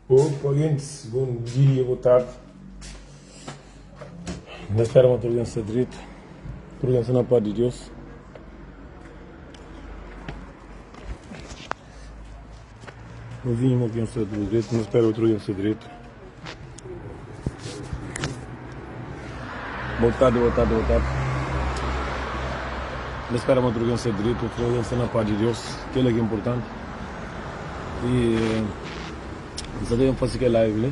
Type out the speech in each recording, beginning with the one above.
Opa gentis, bom dia, boa tardi. N ta spera ma tudu algen sta dretu, tudu algen sta na paz di Deus. Novinhu ma ki sta tudu dretu, N ta spera ma tudu algen sta dretu. Boa tardi, boa tardi, boa tardi. N ta spera ma tudu algen sta dretu, tudu algen sta na paz di Deus, kel-la ki é inportanti. E N sta ta ben fase kel live li.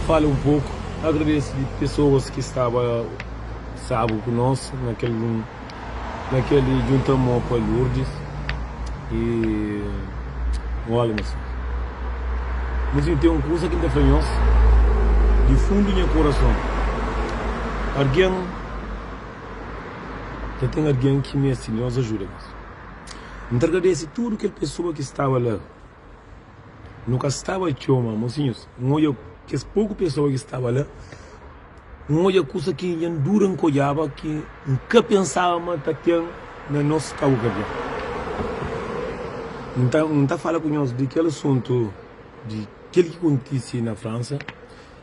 Fala un poku, agradese di pesoas ki staba sabu ku nos na kel na kel djunta mo pa Lourdes e olha meus Mozinho ten un kuza ki N ta fla nhos di fundu nha kurason algen Ta ten algen ki meste nhos ajuda mes. N ta agradese tudu kel pesoa ki staba la. Nu ka staba txeu, ma mosinhus, N odja kes poku pesoa ki staba la, N odja kusa ki dja N dura N ka odjaba, ki N ka pensaba ma ta ten na nos Kabuverdianu. N ta, N ta fala ku nhos di kel asuntu di kel ki kontise na Fransa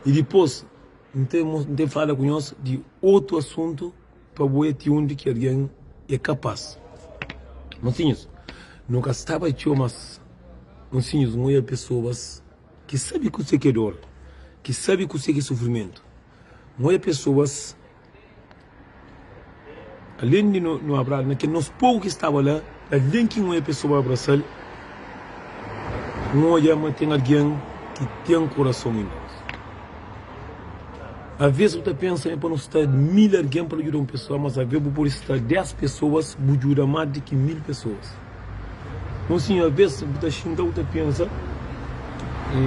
i dipôs N ten fala ku nhos di otu asuntu pa bo é ti undi ki algen é kapás. Mosinhus, nu ka staba txeu, mas mosinhus, N oia pesoas ki sabe kuse ki é dor, ki sabe kuse ki é sufrimentu. N oia pesoas. Alén di nu abrasa, na kel nos povu ki staba la, alén ki N odja pesoa abrasa-l, N odja ma ten algen ki ten kurason inda. Alvês bu ta pensa ma pa nu sta 1000 algen pa nu djuda un pesoa, mas alvês bu pode sta 10 pesoas bu djuda más di ki 1000 pesoas. Mon sinhor, alvês bu ta xinta bu ta pensa e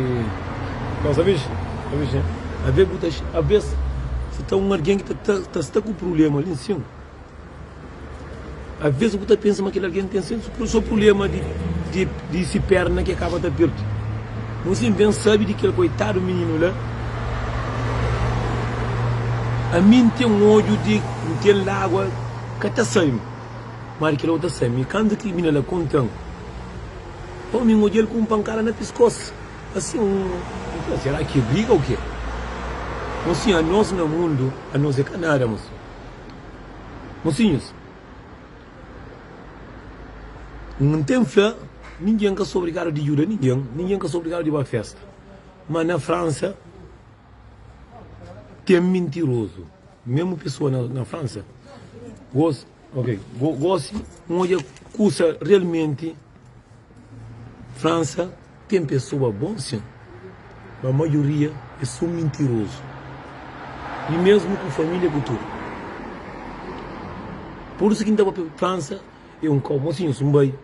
alvês bu ta alvês si ta un algen ki ta ta sta ku prubléma li nsin, alvês bu ta pensa ma kel algen ten so prubléma di di di si perna ki kaba ta perde. Mon sin, ben sabe di kel koitadu mininu la, ami N ten odju di N ten lágua ka ta sai-m. Má di kel otu ta sai. Mi kantu ki minina la konta-m, omi N odja-l ku un pankada na piskos. Asin, N fla, será ki é briga ô ke? Mosinhu, anos na mundu, anos é ka nada, mosinhu. Mosinhus, N ten fla, ningen ka sta obrigadu di djuda ningen, ningen ka sta obrigadu di ba festa. Má na Fransa, ten mintirozu. Mesmu pesoa na Fransa, gosi. Ok, gosi N odja kusa realmenti Fransa ten pesoa bon sin, ma maioria é so mintirozu i mesmu ku familia ku tudu. Pur isu ki N ta papia Fransa é un kau mosinhus N bai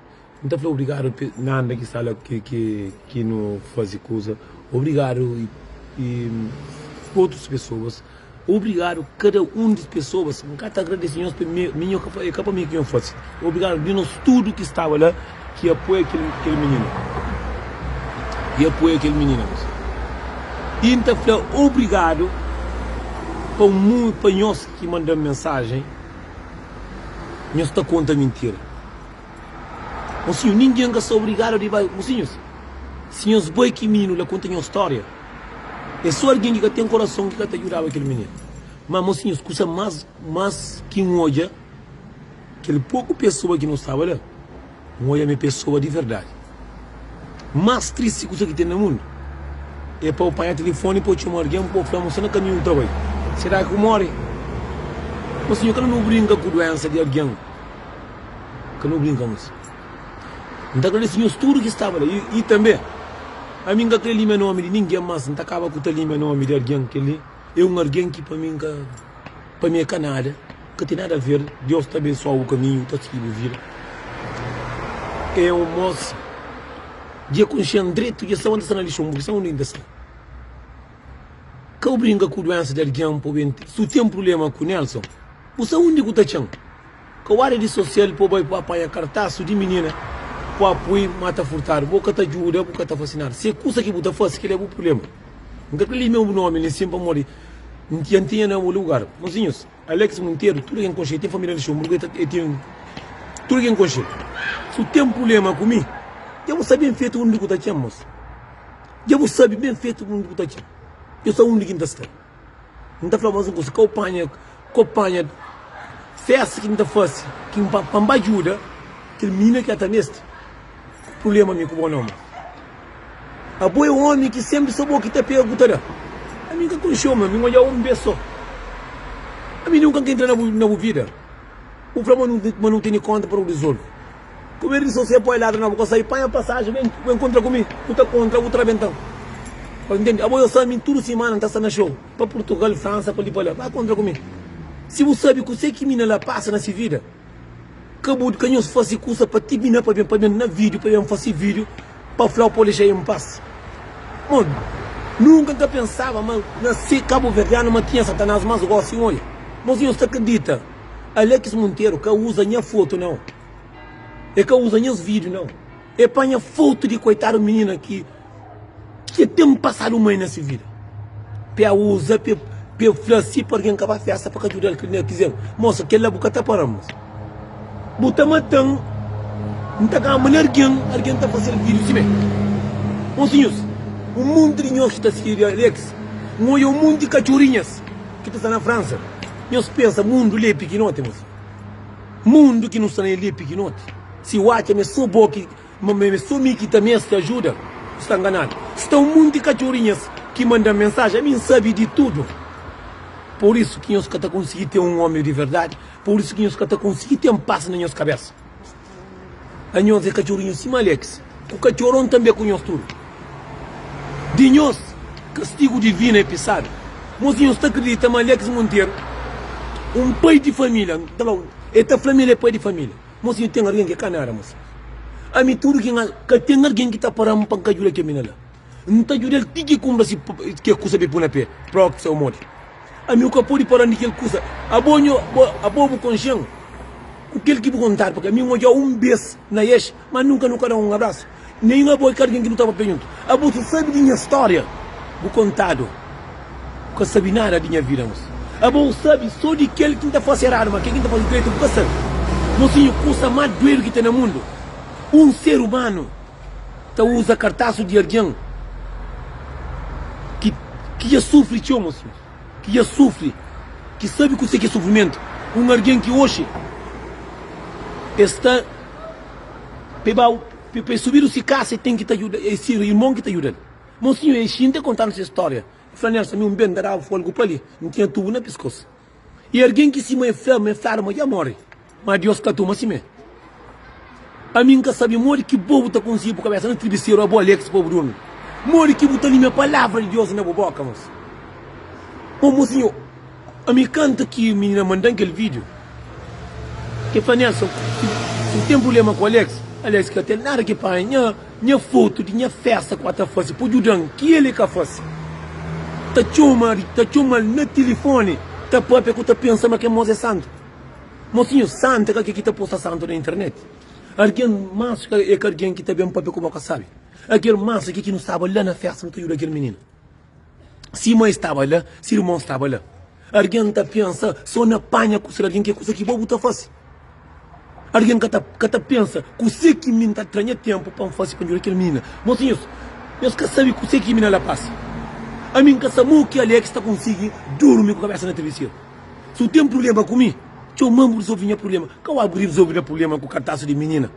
N ta fla obrigadu pe Nanda ki sta la ki nu faze kuza, obrigadu i otus pesoas, obrigadu kada un di pesoas, N ka ta agradese nhos pa mi mi nho ka é ka pa mi ki nho faze, obrigadu di nos tudu ki staba la ki apoia kel minina, ki apoia kel minina. I N ta fla obrigadu pa un pa nhos ki manda-m mensajen, nhos ta konta mintira. Mosinhu, ningen ka sta obrigadu di bai. Mosinhus, si nhos bai ki mininu la konta nhos stória, é sô algen ki ka ten korason ki ka ta djudaba kel mininu. Má, mosinhus, kusa más más ki N odja, kel poku pesoa ki nu staba la, N odja ma é pesoa di verdadi. Más tristi kusa ki ten na mundu é pa bu panha tilifoni pa bu txoma algen pa bu fla ma sta na kaminhu ta bai. Será ki bu móre? Mosinhu, ka nu brinka ku duénsa di algen. Ka nu brinka mos. N ta agradese nhos tudu ki staba la i tanbe ami N ka kre limia nomi di ningen mas N ta kaba ku ta limia nomi di algen kel-li é un algen ki pa mi N ka pa mi é ka nada ka ten nada a ver Deus ta abensoa bu kaminhu ta sigi bu vida é un mos dja konxe-m dretu dja sta N ta sta na Lixonburgu sta undi N ta sta ka bu brinka ku duensa di algen pa bu ben si bu ten prubléma ku Nelson bu sta undi ku ta txen. Ka wara di sosial po bai po panha kartasu di minina po pui ma ta furtadu bo ka ta djuda bu ka ta fasi nada se kusa ki bu ta fasi kila é bu prublema N ka kre limia bu nomi li sin pamodi N tia N tinha na bu lugar Mosinhus Alex Monteiro tudu ken konxe ten familia na Luxemburgo e ten tudu ken konxe Si bu ten prublema ku mi. Dja bu sabe ben fetu undi ku ta txen, mos. Dja bu sabe ben fetu undi ku ta txen. Dja bu sabe undi ki N ta sta. N ta fla mas un kusa, ka bu panha, ka bu panha festa ki N ta fase, ki N pa N ba djuda kel minina ki el ta meste. Prublema mi ku bo nau, mos. Abo é omi ki senpri so bo ki ta pega ku ta da. Ami N ka konxe-u, ma mi N odja-u un bes so. Ami nunka N ka entra na bu na bu vida. Bu fla ma nu ma nu tene konta pa nu rizolve. Ku medu di so se poi ladra na bu ka sai panha pasaji ben ben kontra ku mi bu ta kontra bu ta rabentan. Pa ntende abo yo sa mi tudu simana nta sta na show pa Portugal, Fransa pa li pa la ba kontra ku mi. Si bu sabi kuse ki mina la pasa na si vida ka bu ka nhos fasi kusa pa ti mina pa ben pa ben na video pa ben fasi video pa flau pa dexa em pas. Mon nunka nka pensaba ma na si kabuverdianu ma tinha satanas mas gosi oia. Mos nhos ta kridita Alex Monteiro ka usa nha foto nau. E ka usa nhas vídeo nau. E panha foto di koitadu minina ki ki ten pasadu mai na si vida. Pe usa pe pe fla si pa algen ka ba festa pa ka djudal ki kizer. Mosa kela bu ka ta paran mosa. Bu ta matan N ta kamba na algen algen ta fasel vídeo sime. Mosinhus un monti di nhos ki ta sigi Alex N odja un monti katxorinhas ki ta sta na Fransa. Nhos pensa mundu li é pikinoti mosinhu. Mundu ki nu sta na el li é pikinoti. Si u atxa ma é so bo ki, ma é so mi ki ta meste ajuda, bu sta nganadu. Sta un monti katxorinhas ki manda-m mensajen, ami N sabe di tudu. Pur isu ki nhos ka ta konsigi ten un ómi di verdadi, pur isu ki nhos ka ta konsigi ten pas na nhos kabésa. Anhos é katxorinhu sima Alex, ku katxoron tanbê ku nhos tudu. Di nhos, kastigu divinu é pisadu. Mos nhos ta kridita ma Alex Monteiro, un pai di família, el ta fla ma el é pai di família. Mos nhu ten algen ki ka nada, mos. Ami tudu ki N ka ten algen ki ta para-m pa N ka djuda kel mina la. N ta djuda-l ti ki kunpra si ke kusa pa el pui na pe, prótisi ô modi. Ami u ka pode para-m di kel kusa. Abo nho, abo bu konxe-m ku kel ki bu kontadu, pabia ami N odja-u un bes na es, ma nunka nu ka da un abrasu. Nen abo i ka algen ki nu ta papia djuntu. Abo su sabe di nha storia, bu kontadu. Bu ka sabe nada di nha vida, mos. Abo u sabe so di kel ki N ta fase eradu, ma kel ki N ta fase dretu bu ka sabe. Mosinhu, kusa mas duedu ki ten na mundu, un ser umanu ta uza kartasu di algen ki ki dja sufri txeu, mosinhu, ki dja sufri, ki sabe kuse ki é sufrimentu. Un algen ki oxi e sta pa e ba Pa e subidu si kasa e ten ki ta djuda e si irmon ki ta djuda-l. Mosinhu e xinta e konta-nu se storia. E fla Nelson, mi un ben ta daba folgu pa li, N tinha tubu na piskos. E algen ki sima e fla ma e fladu ma dja more, ma Dios ka tuma simé. Ami N ka sabe modi ki bo bu ta konsigi bu kabesa na tribiseru abo Alex pa bu durmi. Modi ki bu ta limia palavra di Dios na bu boka mos. Mo mosinhu. Ami kantu ki minina mandan kel video ke fla Nelson si bu ten problema ku Alex, Alex ka ten nada ki panha nha nha foto di nha festa ku ata fasi pa djudan ki el e ka fasi ta txoma ta txomal na tilifoni ta papia ku ta pensa ma kel mos é santu mosinhu santu é ka kel ki ta posta santu na internet algen mansu é ka algen ki ta ben papia ku bo ka sabi akel mansu ki ki nu staba la na festa nu ta djuda kel minina. Si mai staba la, si irmon staba la. Algen ta pensa so na panha kusa di algen, ki é kusa ki bo bu ta fase. Algen ka ta, ka ta pensa kuse ki mi N ta tra nha tenpu pa N fase pa N djuda kel minina. Mosinhus, nhos ka sabe kuse ki minina la pasa. Ami N ka sa mo ki Alex ta konsigi durmi ku kabesa na traviseru. Si bu ten prublema ku mi, txoma-m bu rizolve nha prublema. Ka bu rizolve nha prublema ku kartasu di minina.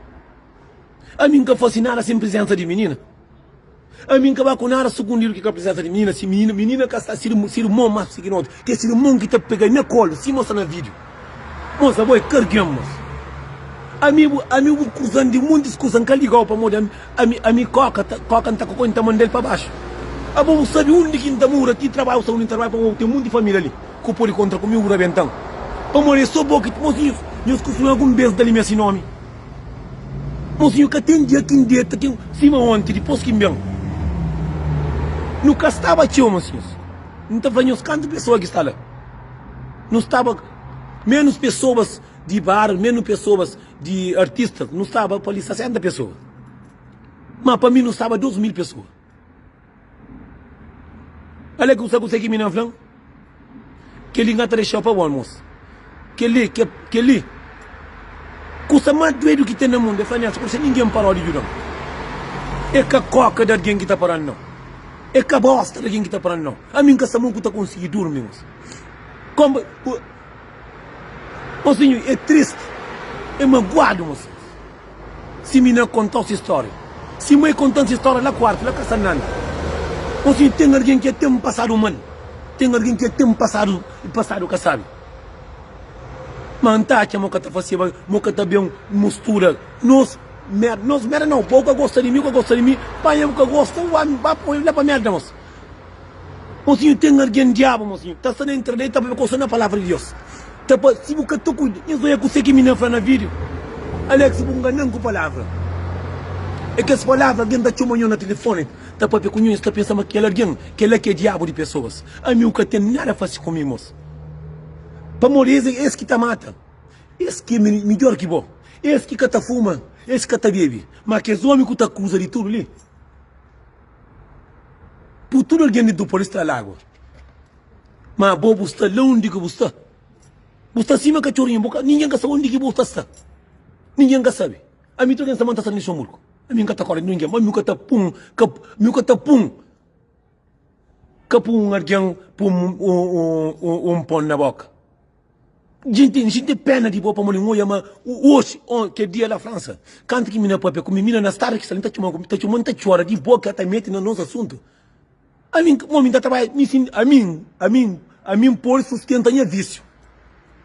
Ami N ka fase nada sen prizensa di minina. Ami N ka ba ku nada sukundidu ki ka prizensa di minina, si minina, minina ka sta, si irmon mas pikinoti, ki es irmon ki ta pega nha kolu, sima sta na video. Mos, abo é ka argen, mos. Ami bu, ami bu kuzan di muntis kusa, N ka ligau pamodi ami, ami, ami koka ta, koka N ta kokoi, N ta mandel pa baxu. Abo bu sabi undi ki N ta mura, ti trabadju sta undi N ta trabadja, pamodi bu ten munti familia li ku podi kontra ku mi, bu rabentan. Pamodi é so bo ki, mosinhus, nhos kustuma algun bes da limia si nomi. Mozinhu ka ten dia ki N deta ki sima onti dipôs ki N ben. Nu ka staba txeu mozinhus. N ta fla nhos kantu pesoa ki sta la. Nu staba menus pesoas di bar, menus pesoas di artistas. Nu staba pa li 60 pesoa. Ma pa mi nu staba 2000 pesoa. Ala ki bu sta kuse ki mina fla-m? Kel-li N ka ta dexa-u pa bo, mos. Kel-li, kel-li, kusa más duedu ki ten na mundu. El fla, Nelson, ka bu dexa ningen para-u di djuda-m. É ka koka di algen ki ta para-m nau. É ka bosta di algen ki ta para-m nau. Ami N ka sta mon ku ta konsigi durmi mos. Konba Mosinhu é tristi, é maguadu mosinhus. Si mi na kontau si storia. Si mai kontan si storia la kuartu, la kasa Nanda. Mosinhu ten algen ki ten pasadu mal, ten algen ki ten pasadu pasadu ka sabi. Ma N ta atxa ma ka ta faseba, ma ka ta ben mustura nos merda, nos merda nau, bo ka gosta di mi, bu ka gosta di mi, panha bu ka gosta, ba poi la pa merda mos. Mosinhu ten algen diabu mosinhu ta sta na internet ta papia ku na palavra di Deus ta pa si bu ka ta kuida nhos oia kuse ki mina fla na video Alex bu nganan ku palavra e kes palavra algen ta txoma nho na telefoni ta papia ku nho nhos ta pensa ma kel algen kela ki é diabu di pesoas ami u ka ten nada fasi ku mi mos pamodi es es ki ta mata es ki é midjor ki bo es ki ka ta fuma es ki ka ta bebe ma kes omi ku ta akuza di tudu li. Pu tudu algen di tu pode sta lagua. Ma bo bu sta la undi ki bu sta. Bu sta sima katxorinhu, bu ka, ningen ka sabe undi ki bu ta sta. Ningen ka sabe. Ami tudu algen sta ma N ta sta na Luxemburgu. Ami N ka ta kore di ningen, ma mi ka ta pun, ka, mi ka ta pun, ka pun un algen pun un, un, un pon na boka. Jinti, N xinti pena di bo pamodi N oja ma oxi, kel dia la Fransa, kantu ki mi na papia ku mi, mi na na strada ki sta li, N ta txoma, ta txoma, N ta txora di bo ki ta mete na nos asuntu. Ami, mo mi N ta trabadja, mi sin, ami, ami, ami N pode sustenta nha vísiu.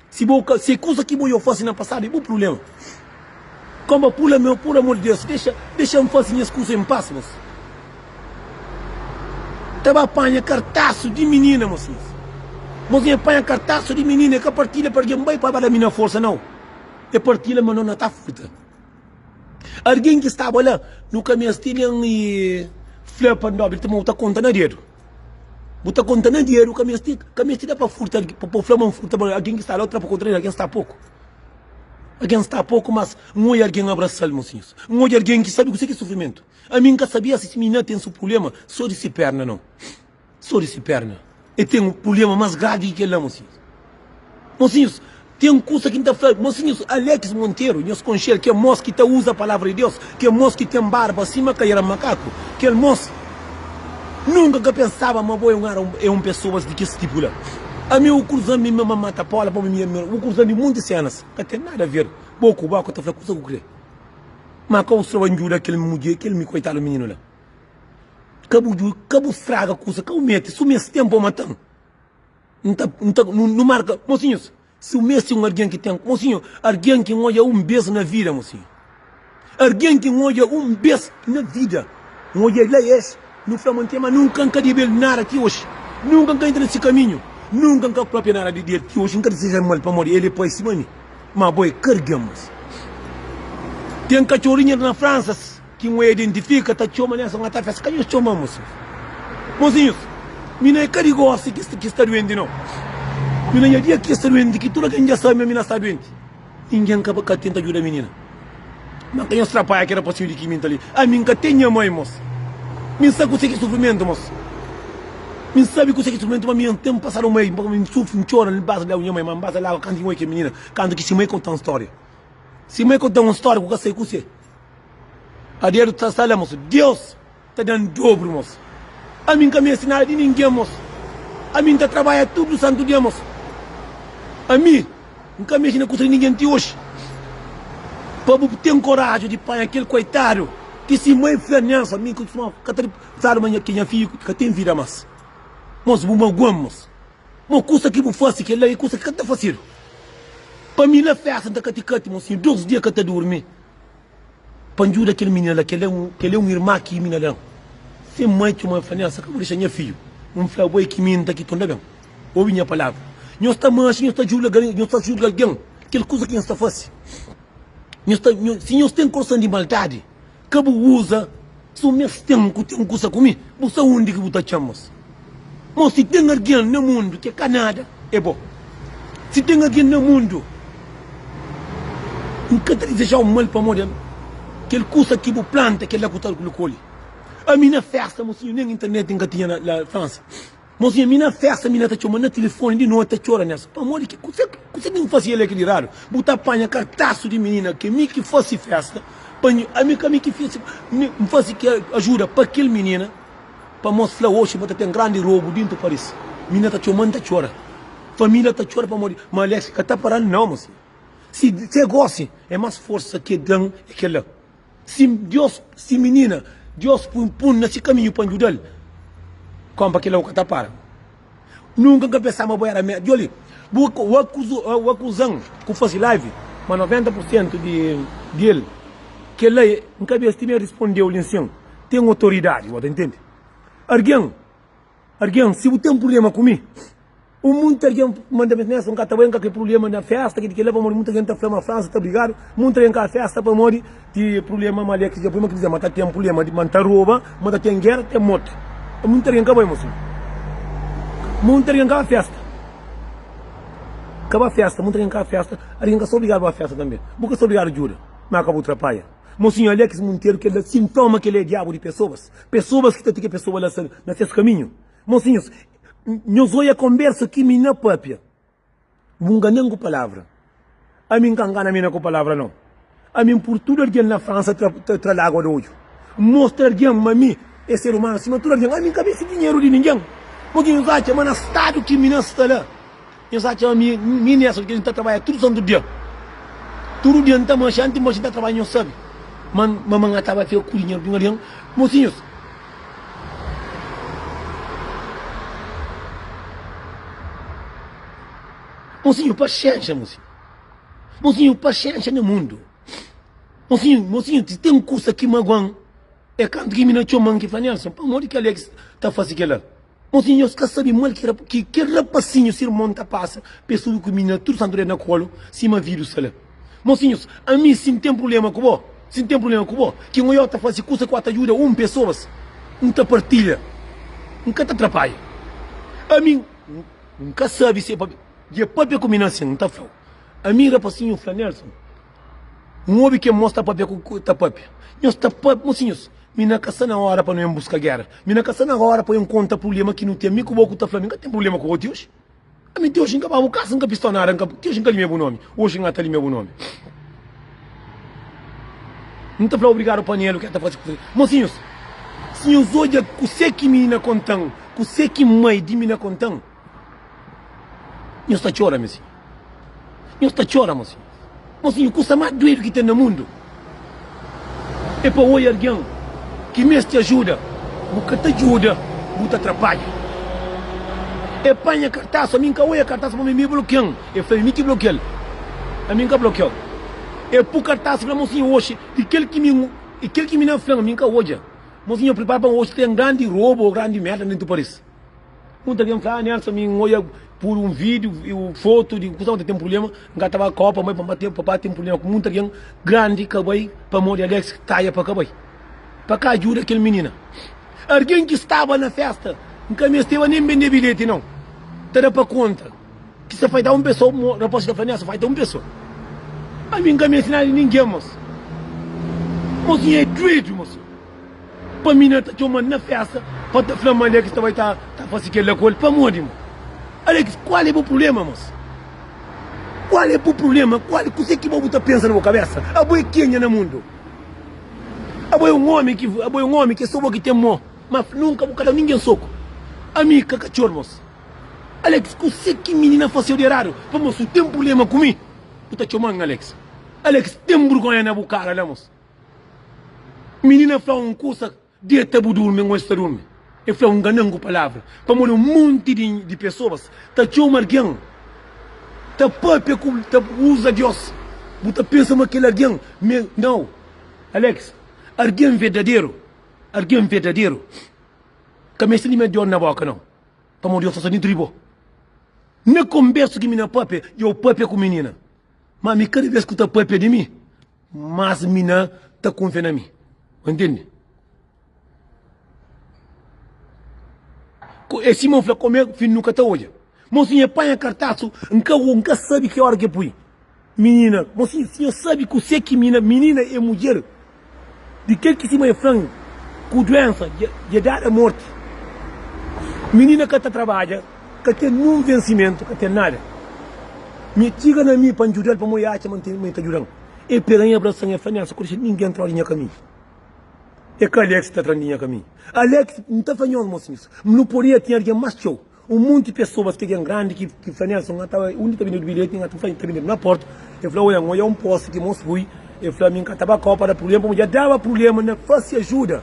Si bo ka, si kusa ki bo yo fasi na pasadu é bu prubléma. Konba pula meu, pur amor di Deus, dexa, dexa-m fasi nhas kusa en pas, mos. Ta ba panha kartasu di minina, mosinhus. Mosinha panha kartasu di minina, e ka partilha pa algen bai pa ba da mina forsa, nau. E partilha ma no na ta furta. Algen ki staba la, nu ka meste nen e fla pa ndobi, ma bu ta konta na dedu. Bu ta konta na dedu, ka meste, ka meste da pa furta, pa fla ma N furta, ma algen ki sta la, tra pa konta na dedu, algen sta poku. Algen sta poku, mas N odja algen abrasa-l, mosinhus. N odja algen ki sabe kuse ki é sufrimentu. Ami N ka sabia si si minina ten su prubléma so di si perna, nau. So di si perna. E ten un prubléma mas gravi ki kel-la, mosinhus. Mosinhus, ten kusa ki N ta fla, mosinhus, Alex Monteiro, nhos konxe-l, kel mos ki ta uza palavra di Deus, kel mos ki ten barba sima kaira makaku, kel mos. Nunka N ka pensaba ma bo é un era é un pesoas di kes tipu la. Ami u kruzan mi ma mata pola pa mi u kruzan di munti senas ka ten nada a ver bo ku bo ka ta fla kusa ku kre ma ka bu stroba njuda kel mudjer kel mi koitadu mininu la ka bu ka bu straga kusa ka bu mete su meste ten pa matan. N ta, N ta, nu marka, mosinhus, si u meste un algen ki ten, mosinhu, algen ki N odja un bes na vida, mosinhu, algen ki N odja un bes na vida, N odja la es, nu fla ma N ten, ma nunka N ka debe-l nada ti oxi, nunka N ka entra na si kaminhu, nunka N ka papia nada di el ti oxi, N ka dizeja-l mal pamodi el é pai sima mi, ma bo é ka algen, mos. Ten katxorinha na Fransa. Ki un identifika ta txoma nessa un ta festa ka nhos txoma mosinhus mosinhus mi na é ka di gosi ki ki sta duenti no mi na nha dia ki sta duenti ki tudu algen dja sabe ma mi na sta duenti ningen ka ka tenta djuda minina ma ka nhos trapaia ki rapasinhu di ki mi ta li ami nka ten nha mai mos mi nsa kuse ki sufrimentu mos mi nsabi kuse ki sufrimentu ma mi N ten pasadu mai mi sufri ntxora mi basa leba nha mai ma mi basa leba kantu ki moi ki minina kantu ki si mai kontan storia si mai kontan un storia ku ka sai kuse. Adedu ta sta la mosu. Deus ta dan dobru mosu. Ami N ka meste nada di ningen mosu. Ami N ta trabadja tudu santu dia mosu. Ami N ka meste na kusa di ningen ti oxi. Pa bu ten koraju di panha kel koitadu ki si mai fla Nelson mi suma ka ta fladu ma ki nha fiju ka ten vida mas. Mosu bu maguan mosu. Mo kusa ki bu fasi kel la e kusa ki ka ta fasidu. Pa mi la festa N ta kati-kati mosinhu dos dia ka ta durmi. Pa N djuda kel minina la, kel é un irma ki mi na da-m. Se mai txoma-m, fla, Nelsa, ka bu dexa nha fidju. N fla, Bo é ki mi N ta ki tonda ben. Obi nha palavra. Nhos ta manxe, nhos ta julga, nhos ta julga algen. Kel kuza ki nhos ta fase. Nhos ta, si nhos ten korson di maldadi, ka bu uza Si un mes ten ku ten kusa ku mi, bu sa undi ki bu ta txan mos. Mos, si ten algen na mundu ki é ka nada, é bo. Si ten algen na mundu, N ka ta dizejau mal pamodi ami. Kel kusa ki bu planta, kel-la ku ta kolhe. Ami na festa, mosinhu, nen internet N ka tinha na la Fransa. Mosinhu, ami na festa, mi na ta txoma na tilifoni di noti ta txora nessa. Pamodi ki kuse, kuse ki N fasi el é ki di radu? Bu ta panha kartasu di minina ki mi ki fasi festa. Pa ami ka mi ki fisi N fasi ki ajuda pa kel minina pa mos fla oxi ma ta ten grandi robu dintu Paris. Minina ta txoma-m ta txora. Família ta txora pamodi ma Alex ka ta para-l nau mosinhu. Si te gosi é mas forsa ki dan é kela. Si Dios si minina Dios pun na si kaminhu pa njudal konpa kela bu ka ta para. Nunka nka pensa ma bu era me Djoli bu bu akuzan ku fasi live ma 90 por sentu di di el kela nka besti me rispondeu li nsin ten otoridadi bo ta intende argen argen si bu ten prublema ku mi Un munti algen manda mes nessa, un ka ta bai, un ka kre prublema na festa, ki di kela pamodi munti algen ta fla ma França ta brigadu, munti algen ka festa pamodi ti prublema ma Alex dja pui ma ki dizer ma ta ten prublema di ma ta roba, ma ta ten gera, ten morti. Munti algen ka bai mosinhu. Munti algen ka ba festa. Ka ba festa, munti algen ka ba festa, algen ka sta obrigadu ba festa tanbe. Bu ka sta obrigadu djuda, ma ka bu trapaia. Mosinhu Alex Monteiro kel la sintoma kel la é diabu di pessoas, pessoas ki ta ti ke pessoa la na ses kaminhu. Mosinhus, Nhos oia konbersa ki mi na papia. Bu ngana-m ku palavra. Ami N ka ngana mi na ku palavra nau. Ami N pur tudu algen na Fransa ta tra lagua di odju. N mostra algen ma mi é ser umanu sima tudu algen. Ami N ka meste dinheru di ningen. Purki nhos atxa ma na stadu ki mi na sta la, nhos atxa ma mi, mi Nelson, ki N ta trabadja tudu santu dia. Tudu dia N ta manxe, antis di manxe N ta trabadja, nhos sabe ma ma N ta bai fika ku dinheru di un algen. Mosinhus. Mosinhu, paxénxa, mosinhu. Mosinhu, paxénxa na mundu. Mosinhu, mosinhu, ti ten kusa ki maguan. É kantu ki mi na txoman ki fla Nelson, pamodi ki Alex ta fase kela? Mosinhu, nhos ka sabe mal ki ki kel rapasinhu si irmon ta pasa pa es subi ku mi na tudu santu dia na kolu sima vidu sta la. Mosinhus, ami si N ten prubléma ku bo, si N ten prubléma ku bo, ki N oiau ta fase kusa ku ta djuda un pesoas, N ta partilha, N ka ta trapaia. Ami, N ka sabe si é pabia dja papia ku mi na sin, N ta fla-u. Ami, rapasinhu fla Nelson, N obi kel mos ta papia ku ta papia. Nhos ta papia, mosinhus, mi na ka sta na ora pa no en buska gera. Mi na ka sta na ora pa en konta prubléma ki nu ten. Mi ku bo ku ta fla, mi N ka ten prubléma ku bo ti oji. Ami ti oji N ka ba bu kasa, N ka pistau nada, N ka, ti oji N ka limia bu nomi. Oji N ka ta limia bu nomi. N ta fla obrigadu pa Nelu ki el ta fase kusa li. Mosinhus, si nhos odja kuse ki minina konta-m, kuse ki mai di minina konta-m, nhos ta txora, mi sinhor. Nhos ta txora, mosinhus. Mosinhu, kusa más duedu ki ten na mundu é pa oia algen ki meste ajuda, bu ka ta djuda, bu ta trapadja. E panha kartasu, ami N ka oia kartasu pamodi mi blokia-m. E fla-m, mi ki blokia-l, ami N ka blokia-u. E pu kartasu, fla, mosinhu, oxi di kel ki mi, di kel ki mi na fla-m, ami N ka odja. Mosinhu, pripara pa oxi ten grandi robu ô grandi merda dentu Paris. Munta algen fla, ah Nelson, mi N oia pur un vídiu, fotu di kusa, ta ten prublema, N ka ta ba kopa, mai pa ten, papá ten prublema ku munta algen grandi ka bai pamodi Alex taia pa ka bai, pa ka ajuda kel minina. Algen ki staba na festa, N ka mesteba nen bende bilheti nau, ta da pa konta ki sa faita un pesoa, raposi ta fla Nelson, faita un pesoa. Ami N ka meste nada di ningen, mos. Mosinhu é duedu, mosinhu. Pa mi na ta txoma-m na festa pa ta fla-m ma Alex ta bai ta fase kel-la ku el. Pamodi, mo? Alex, kual é bu prubléma, mos? Kual é bu prubléma? Kual, kuzê ki bo bu ta pensa na bo kabésa? Abo é kenha na mundu? Abo é un ómi ki, abo é un ómi ki é sô bo ki ten mô, má nunka bu ka da ningen soku. Ami ka katxor, mos. Alex, kuzê ki minina fase-u di eradu? Pamodi si bu ten prubléma ku mi, bu ta txoma-m, Alex. Alex, ten burgónha na bu kara la, mos. Minina fla un kusa, deta bu durmi, ngois ta durmi. E fla un nganan ku palavra, pamodi un monti di di pesoas ta txoma algen, ta papia ku, ta uza Dios. Bu ta pensa ma kel algen me, nau. Alex, algen verdaderu, algen verdaderu ka meste limia Dios na boka nau, pamodi Dios ta sta dentru di bo. Na konbersu ki mi na papia, dja u papia ku minina, ma mi kada bes ku ta papia di mi, Mas mina ta kunfia na mi. Bu ntende? É sima N fla, kome fin nu ka ta odja. Mosinhu, e panha kartasu, N ka N ka sabe ki ora ki e pui. Minina, mosinhu, si nho sabe kuse ki mina, minina e mudjer di kel ki sima e fla-m ku duensa dja dada morti. Minina ka ta trabadja, ka ten nun vensimentu, ka ten nada. Mi txiga na mi pa N djuda-l pamodi e atxa ma N ta djuda-m. E pega-m e abrasa-m e fla, Nelson, ka dexa ningen tra-u di nha kaminhu. É ka Alex ki ta tra-m di nha kaminhu. Alex, N ta fla nhos, mosinhus, nu podia tinha algen más txeu. Un monti pesoas ki é algen grandi ki ki fla, Nelson, N ta undi ta bendedu bilheti? N ta fla, ta bendedu na porta. E fla, Oia, N oia un posti ki mos pui. E fla, Mi N ka ta ba kau pa da prubléma, pamodi dja daba prubléma na fase ajuda.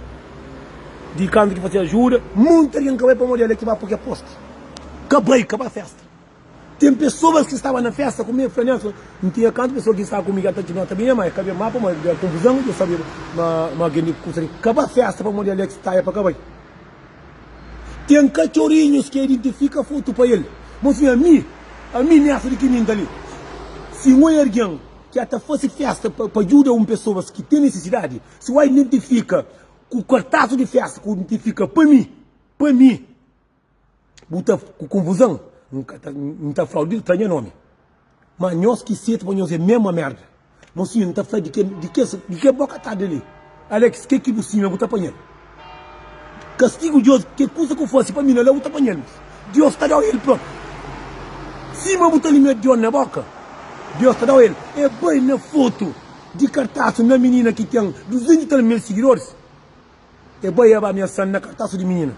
Di kantu ki fase ajuda, monti algen ka bai pamodi Alex ba poi kel posti. Ka bai, ka ba festa. Ten pesoas ki staba na festa ku mi, fla Nelson, N tinha kantu pesoa ki staba ku mi ki ta txoma ta binha, ma e ka ben ma pamodi da konfuzon, dja sabe ma ma algen di kusa di ka ba festa pamodi Alex taia pa ka bai. Ten katxorinhus ki identifika fotu pa el. Mo sin ami, ami nessa di ki mi nta li. Si un oi algen ki a ta fasi festa pa pa djuda un pesoas ki ten nesesidadi, si o identifika ku kartasu di festa ku identifika pa mi, pa mi. Bu ta ku konfuzan N ka ta N ta flau di tra nha nomi Ma nhos ki seta pa nhos é mesma merda Mosinhu N ta fla di ke di kes di ke boka tardi li Alex ke ki bu simia bu ta panhal Kastigu Dios ke kusa ku fasi pa mi na la bu ta panhal mos Dios ta dau el propi Sima bu ta limia Dios na boka Dios ta dau el E bai na fotu di kartasu na minina ki ten 200 i tal mil sigidoris. E bai e ba ameasan na kartasu di minina.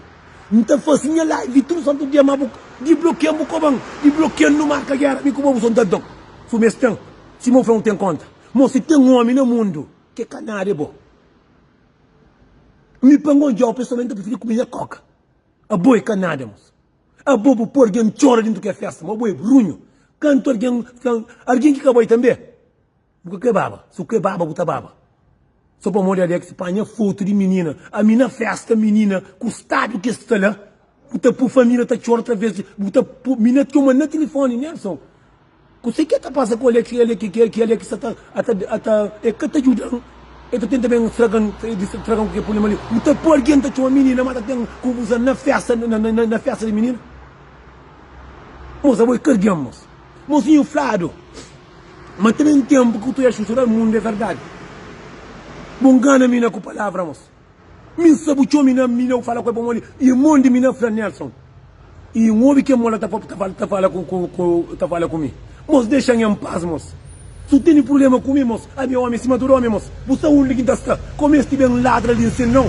N ta fasi nha live tudu santu dia ma bu diblokian bu koban diblokian nu marka gera mi ku bo bu son dardon su mes ten sima bu fla nu ten konta mo si ten omi na mundu ke ka nada e bo mi pa ngodjau pesoalmenti n ta prifiri kume nha koka abo e ka nada mos abo bu poi algen txora dintu ke festa ma abo e runhu kantu algen flan algen ki ka bai tanbe. Bu ka kre baba, si bu kre baba bu ta baba So pamodi Alex panha foto di minina Ami na festa minina ku stadu ki es sta la Bu ta pu família ta txora através di Bu ta pu minina txoma na tilifoni Nelson Kuse ki ta pasa ku Alex ki ki Alex sa ta ata ata E ka ta djuda-m E ta tenta ben straga-m straga-m ku kel prublema li Bu ta pu algen ta txoma minina ma ta ten konfuzon na festa na na festa di minina Mosa bo é ka algen mosa Mosinhu fladu Ma ta ben tenpu ku tu xuxura mundu é verdadi Bu ngana mina ku palavra mos Mi nsa bu txomi na mina bu fala ku el pamodi irmon di mina fla Nelson i N obi ke mola ta ta fala ku ku ta fala ku mi mos dexan en paz mos Su tene prublema ku mi mos ami é omi sima tudu omi mos Bu sa undi ki N ta sta ko mesti ben ladra li nsin nau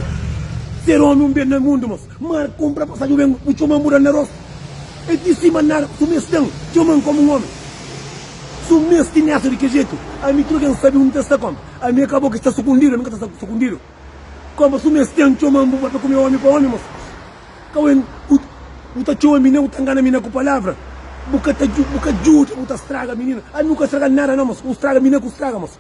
Ser omi un ben na mundu mos Mar kunpra pasaju ben bu txoman bu dan na rostu E di sima nada ku su mesti-m txoman komu un omi. Su mesti nessa di ki jetu? Ami tudu ken sabi undi ta sta kom. Ami e ka bo ki sta sukundidu, ami ka ta sta sukundidu. Kom su mesti-m txoman bu papia ku mi omi pa omi mos. Ka wen bu bu ta txoma mina bu ta ngana mina ku palavra. Bu ka ta bu ka djuda bu ta straga minina. Ami bu ka straga nada no mos. Bu straga mina ku straga mos.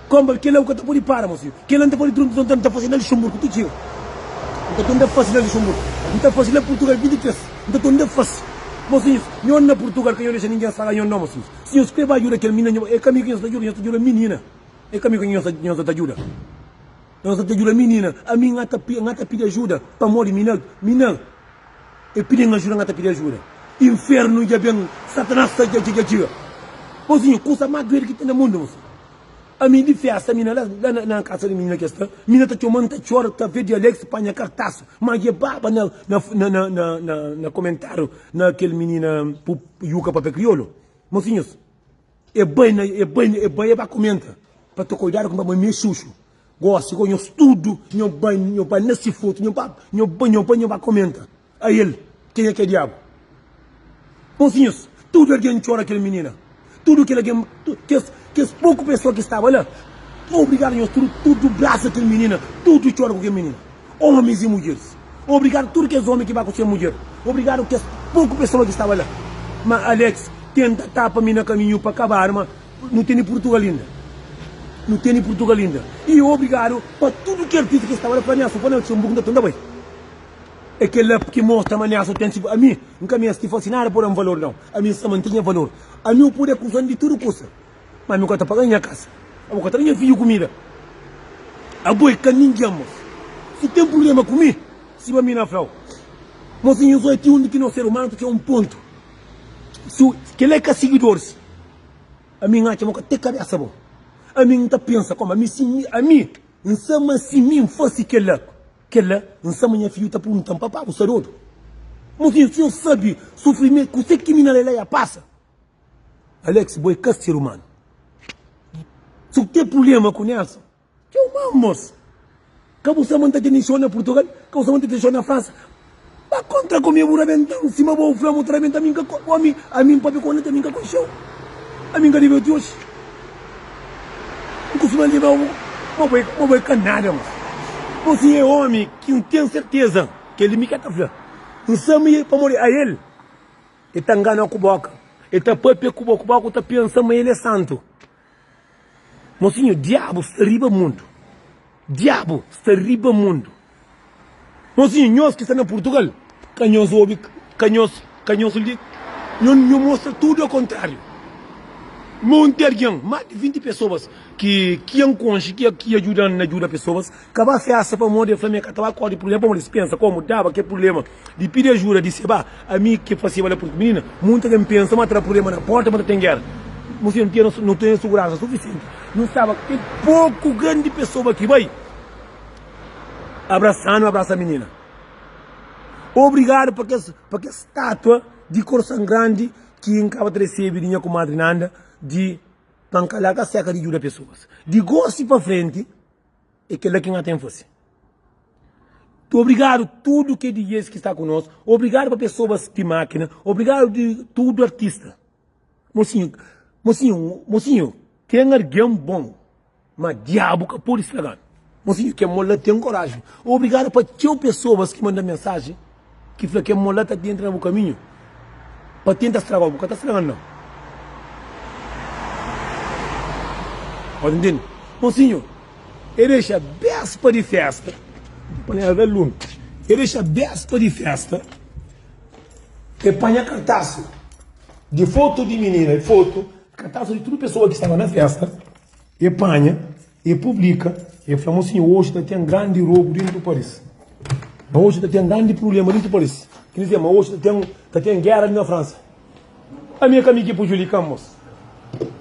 Konba kela bu ka ta pode para mosinhu. Kela N ta pode durante N ta fase na Luxemburgo ti txiga. N ta torna fase na Luxemburgo. N ta fase na Purtugal 23. N ta torna fase. Mosinhus, nho na Purtugal ka nho dexa ningen straga nho no mosinhus. Si nhos kre ba djuda kel minina nho é ka mi ki nhos ta djuda, nhos ta djuda minina. É ka mi ki nhos ta djuda. Nhos ta djuda minina. Ami N ta pidi ajuda pamodi mina mina e pidi-m ajuda N ta pidi ajuda. Infernu dja ben, Satanas dja txiga. Mosinhu, kusa más duedu ki ten na mundu, mosinhu. Ami di festa, mina la la na kasa di minina ki es sta, mina ta txoma-m, ta txora, ta ve di Alex panha kartasu, ma dja baba na na na na na na komentariu na kel minina Yuka Papia Kriolu. Mosinhus, e bai na e bai e bai e ba komenta pa ta kuidadu ku mi é xuxu. Gosi go nhos tudu nho bai nho bai na si fotu nho ba nho bai nho bai nho ba komenta a el kenha ki é diabu. Mosinhus, tudu algen txora kel minina, tudu kel algen kes kes poku pesoa ki staba la obrigadu nhos tudu tudu brasa kel minina tudu txora ku kel minina omis i mudjeris obrigadu tudu kes omi ki ba ku se mudjer obrigadu kes poku pesoa ki staba la ma Alex tenta tapa mi na kaminhu pa kabadu ma Nu tene Purtugal inda. Nu tene Purtugal inda. I obrigadu pa tudu ki artista ki staba la fla Nelson, fla Nelson bu nta ta bai. É kel-la ki mostra ma Nelson ten si. Ami N ka meste fase nada pa da-m valor nau. Ami N sta mante nha valor. Ami u pode akuza-m di tudu kusa, ma ami u ka ta paga nha kasa, abo ka ta da nha fidju kumida. Abo é ka ningen, mos. Si ten prublema ku mi, sima mi na fla-u, mosinhu, so é ti undi ki nos ser umanu ta txega un pontu. Si kel-la é ka sigidoris. Ami N atxa ma ka ten kabesa bo. Ami N ta pensa koma ami si mi ami N sa ma si mi N fasi kela kela N sa ma nha fidju ta pergunta-m papa bu sta dodu? Mosinhu si N sabi sufrimentu kuse ki mi na Leleia pasa. Alex bo é ka ser umanu. Si bu ten prubléma ku Nelson, txoma-m mos. Ka bu sta ma N ta tene xou na Purtugal, ka bu sta ma N ta tene xou na Fransa. Ba kontra ku mi, bu rabenta-m sima bo fla ma bu ta rabenta mi. N ka ami, ami N papia ku bo, ami N ka konxe-u. Ami N ka debe-u ti oxi. N kustuma leba-u ma bo ma bo é ka nada mos. Bo si é omi ki N ten serteza kel-li mi ka ta fla. N sa ma pamodi ael E ta ngana ku boka, e ta papia ku bo ku boka, bu ta pensa ma el é santu. Mosinhu, diabu sta riba mundu. Diabu sta riba mundu. Mosinhu, nhos ki sta na Purtugal, ka nhos obi, ka nhos, ka nhos li, nho, nho mostra tudu ao kontrariu. Monti algen, más di 20 pesoas ki, ki N konxe, ki, ki ajuda-m na djuda pesoas, ka ba festa pamodi el fla ma el ka ta ba kóre prubléma, pamodi es pensa komu daba kel prubléma. Di pidi ajuda di seba ami ki faseba la purki minina munta ke npensa ma tra prublema na porta ma ta ten gera Mosinha nu tene nu tene suguransa sufisienti nu staba kel poku grandi pesoba ki bai abrasanu abrasa minina obrigadu pa kes pa kes statua di korsan grandi ki nkaba ta resebi di nha kumadri Nanda di pa nka larga seka di djuda pesoas di gosi pa frenti. É kel-la ki N ten fase. Obrigadu tudu ke DJs ki sta ku nos, obrigadu pa pesoas di makina, obrigadu di tudu artista. Mosinhu, mosinhu, mosinhu, ten argen bon, ma diabu ka pode straga-nu. Mosinhu, kel mo la ten koraji. Obrigadu pa txeu pesoas ki manda mensaji. Ki fla kel mo la ta entra na bu kaminhu pa tenta straga-u, bu ka ta straga-l nau. Pode ntende? Mosinhu, e dexa béspa di fésta, panela da lumi, e dexa béspa di fésta, e panha kartasu di fotu di minina, fotu, kartasu di tudu pesoa ki staba na fésta, e panha. E publika, e fla, Mosinhu, oji ta ten grandi robu dentu Paris. Ma oji ta ten grandi prubléma dentu Paris. Ki dizer, ma oji ta ten, ta ten géra li na Fransa. Ami é ka mi ki pujudika-m, mos.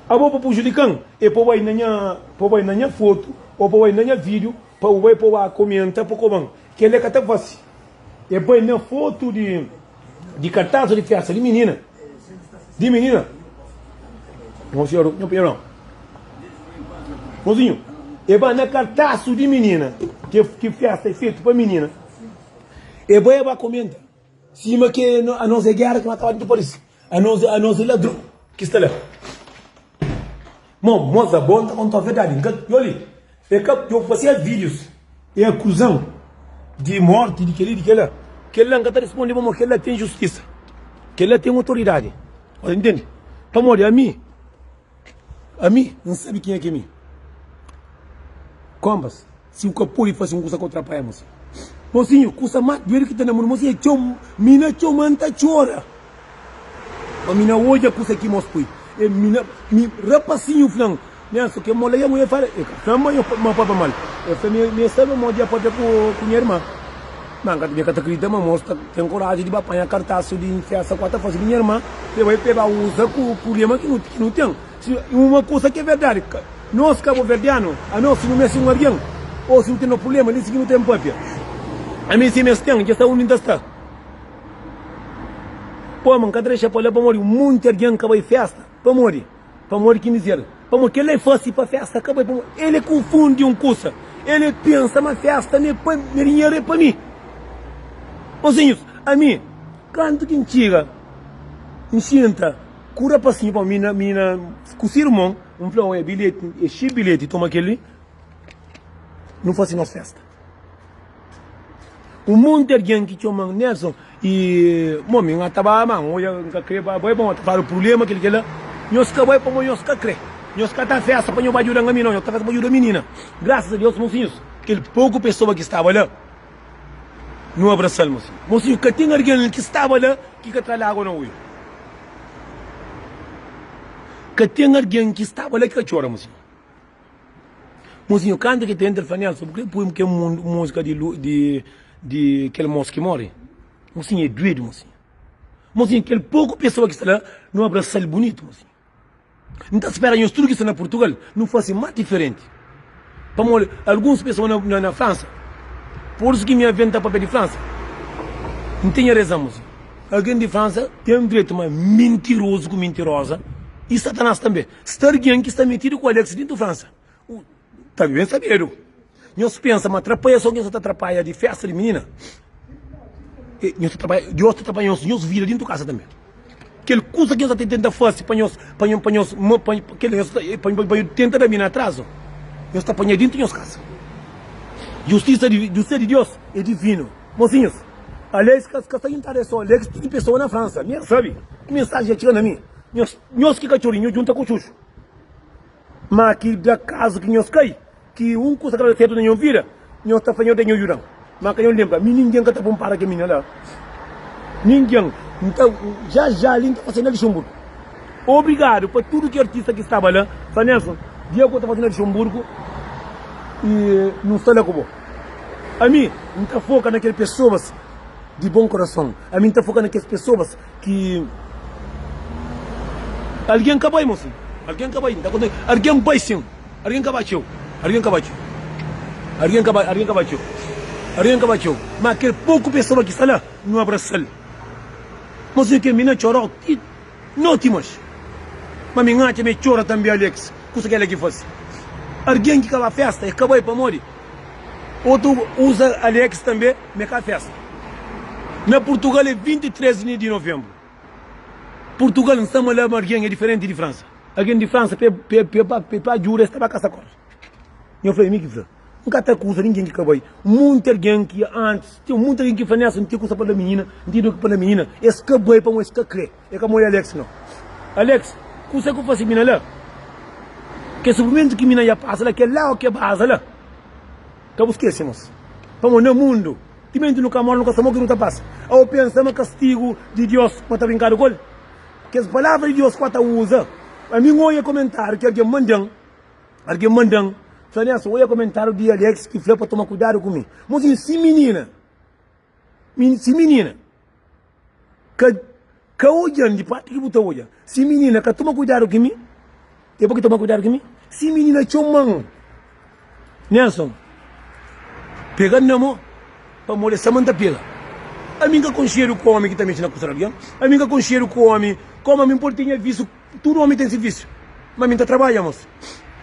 Abo pa pujudika-m, é pa bu bai na nha, pa bu bai na nha fotu, ô pa bu bai na nha vídiu, pa bu bai pa bu ba komenta, pa koba-m. Kel-la ka ta fase. E bai na fotu di di kartaz di festa di minina di minina Nho senhor, nho perdão. Mozinho, e bai na kartasu di minina ki ki festa é fetu pa minina. E bai e ba komenta sima ke anos é gera ki mataba dintu Paris. Anos anos é ladron ki sta la. Mo moza bo nta kontau verdadi nka yo li e ka yo fasia videos e akuzan di morti di keli di kela kela nka ta responde pamodi kela ten justisa kela ten otoridadi o intende pamodi ami ami nsabi kenha ki mi konpas. Si bu ka pode fase un kusa ka bu trapaia mosinhu. Mosinhu, kusa mas duedu ki ta na mundu, mosinhu é txeu, mi na txoma N ta txora. Ma mi na odja kusa ki mos pui. E mi na, mi, rapasinhu fla-m, Nelson, ke mola ya mujer fala, e ka fla-m ma ma papia mal. E fla mi, mi e sabe modi ya papia ku, ku nha irma. Ma N ka, mi ka ta kridita ma mos ta ten koraji di ba panha kartasu di festa ku a ta fase di nha irma, pa e bai, pa e ba usa ku prublema ki nu, ki nu ten. Si uma kusa ki é verdadi, nos kabuverdianu, anos si nu meste un algen o si nu ten no prublema, li si ki nu ten papia. Ami si mes ten, dja sta undi N ta sta. Pô, ma N ka ta dexa pa la pamodi un monti algen ka bai festa. Pamodi? Pamodi ki N dizer? Pamodi kel-la é fasi pa festa ka bai. Pamodi el é kunfundi un kusa. El é pensa ma festa ma é pa mi, dinheru é pa mi. Mosinhus, ami, kantu ki N txiga, N xinta. Ku rapasinhu pa mi mi na ku si irmon N fla oia bilheti e xi bilheti toma kel li nu fasi nos festa un monti algen ki txoman Nelson i mo mi N ta ba ma N oia N ka kre ba bai pamodi ta fladu prublema kel kel la nhos ka bai pamodi nhos ka kre nhos ka ta festa pa nhos ba djudan ami nau nhos ta festa pa djuda minina grasas a Deus mosinhus kel poku pesoa ki staba la Nu abrasa-l, mosinhu. Mosinhu, ka ten algen ki staba la ki ka tra-l agu na odju. Ka ten algen ki staba la ki ka txora, mosinhu. Mosinhu, kantu ki ta entra, el fla, Nelson, bu kre pui kel múzika di, di, di kel mos ki móre? Mosinhu, é duedu, mosinhu. Mosinhu, kel poku pesoa ki sta la, nu abrasa-l bunitu, mosinhu. N ta spera nhos tudu ki sta na Purtugal nu fase más diferenti. Pamodi alguns pesoa na, na, na Fransa, por isu ki mi aventa ta papia di Fransa. N ten nha rezan, mosi. Algen di Fransa ten direitu, ma mintirozu ku mintiroza i Satanás tanbe. Sta algen ki sta metidu ku Alex dintu Fransa. Ta ben sabedu. Nhos pensa ma trapaia so nhos ta trapaia di festa di minina? Nhos ta trapaia, Dios ta trapaia nhos, nhos vida dintu kasa tanbe. Kel kusa ki nhos ta tenta fasi pa nhos, pa nhos, pa nhos, pa kel nhos ta, pa nhos tenta da mina atrazu, nhos ta panha dintu nhos kasa. Justisa di, justisa di Dios é divinu. Mosinhus, Alex ka, ka sta juntadu é so Alex ten pesoa na Fransa. Mi sabi, mensaji dja txiga na mi. Nhos, nhos ki katxorinhu djunta ku xuxu. Ma ki da kazu ki nhos kai, ki un kusa ka ta da sertu na nho vida, nhos ta fla nho da nho judan. Ma ka nho lenbra, mi ningen ka ta pun para ke minina la. Ningen. N ta, ja ja li N ta fase na Luxemburgo. Obrigadu pa tudu ki artista ki staba la. Fla Nelson, dia ku ta fase na Luxemburgo i nu sta la ku bo. Ami N ta foka na kel pesoas di bon korason. Ami N ta foka na kes pesoas ki algen ka bai mosi algen ka bai nta konta algen bai sin algen ka bai txeu algen ka bai txeu algen ka bai algen ka bai txeu algen ka bai txeu ma kel poku pesoa ki sta la nu abrasal mosi kel mina txora ti noti mosi ma mi n'atxa ma e txora tanbe Alex kusa kela ki fasi algen ki ka ba festa e ka bai pamodi otu usa Alex tanbe ma e ka festa. Na Purtugal é 23 di novembru. Purtugal N sta ma la ma argen é diferenti di Fransa. Argen di Fransa pe pe pe pa pe pa ajuda es ta ba kasa kor. Nho fla é mi ki fla. N ka ta akuza ningen ki ka bai. Munti argen ki antis ten munti argen ki fla Nelson N ten kusa pa da minina, N ten pa da minina. Es ka bai pamodi es ka kre. É ka modi Alex no. Alex, kusa ku fasi mina la? Ke sufrimentu ki mina ya pasa la, kel la o ke baza la? Ka bu skese mos. Pamodi na mundu. Timenti nu ka móre, nu ka sta mo ki nu ta pasa. Ô pensa ma kastigu di Deus ma ta brinkadu ku el? Kes palavra di Deus ku a ta uza. Ami N oia komentáriu ki algen manda-m. Algen manda-m fla, Nelson, oia komentáriu di Alex ki fla pa toma kuidadu ku mi. Mozinhu, si minina, si minina ka Ka odja-m di parti ki bu ta odja. Si minina ka toma kuidadu ki mi, é bo ki toma kuidadu ki mi? Si minina txoma-m, Nelson, pega-m na mô, pamodi é sama N ta pega. Ami N ka konxedu ku ómi ki ta mexe na kusa di algen. Ami N ka konxedu ku ómi, kómu ami N pode ten nha vísiu, tudu ómi ten se vísiu. Ma mi N ta trabadja, mos.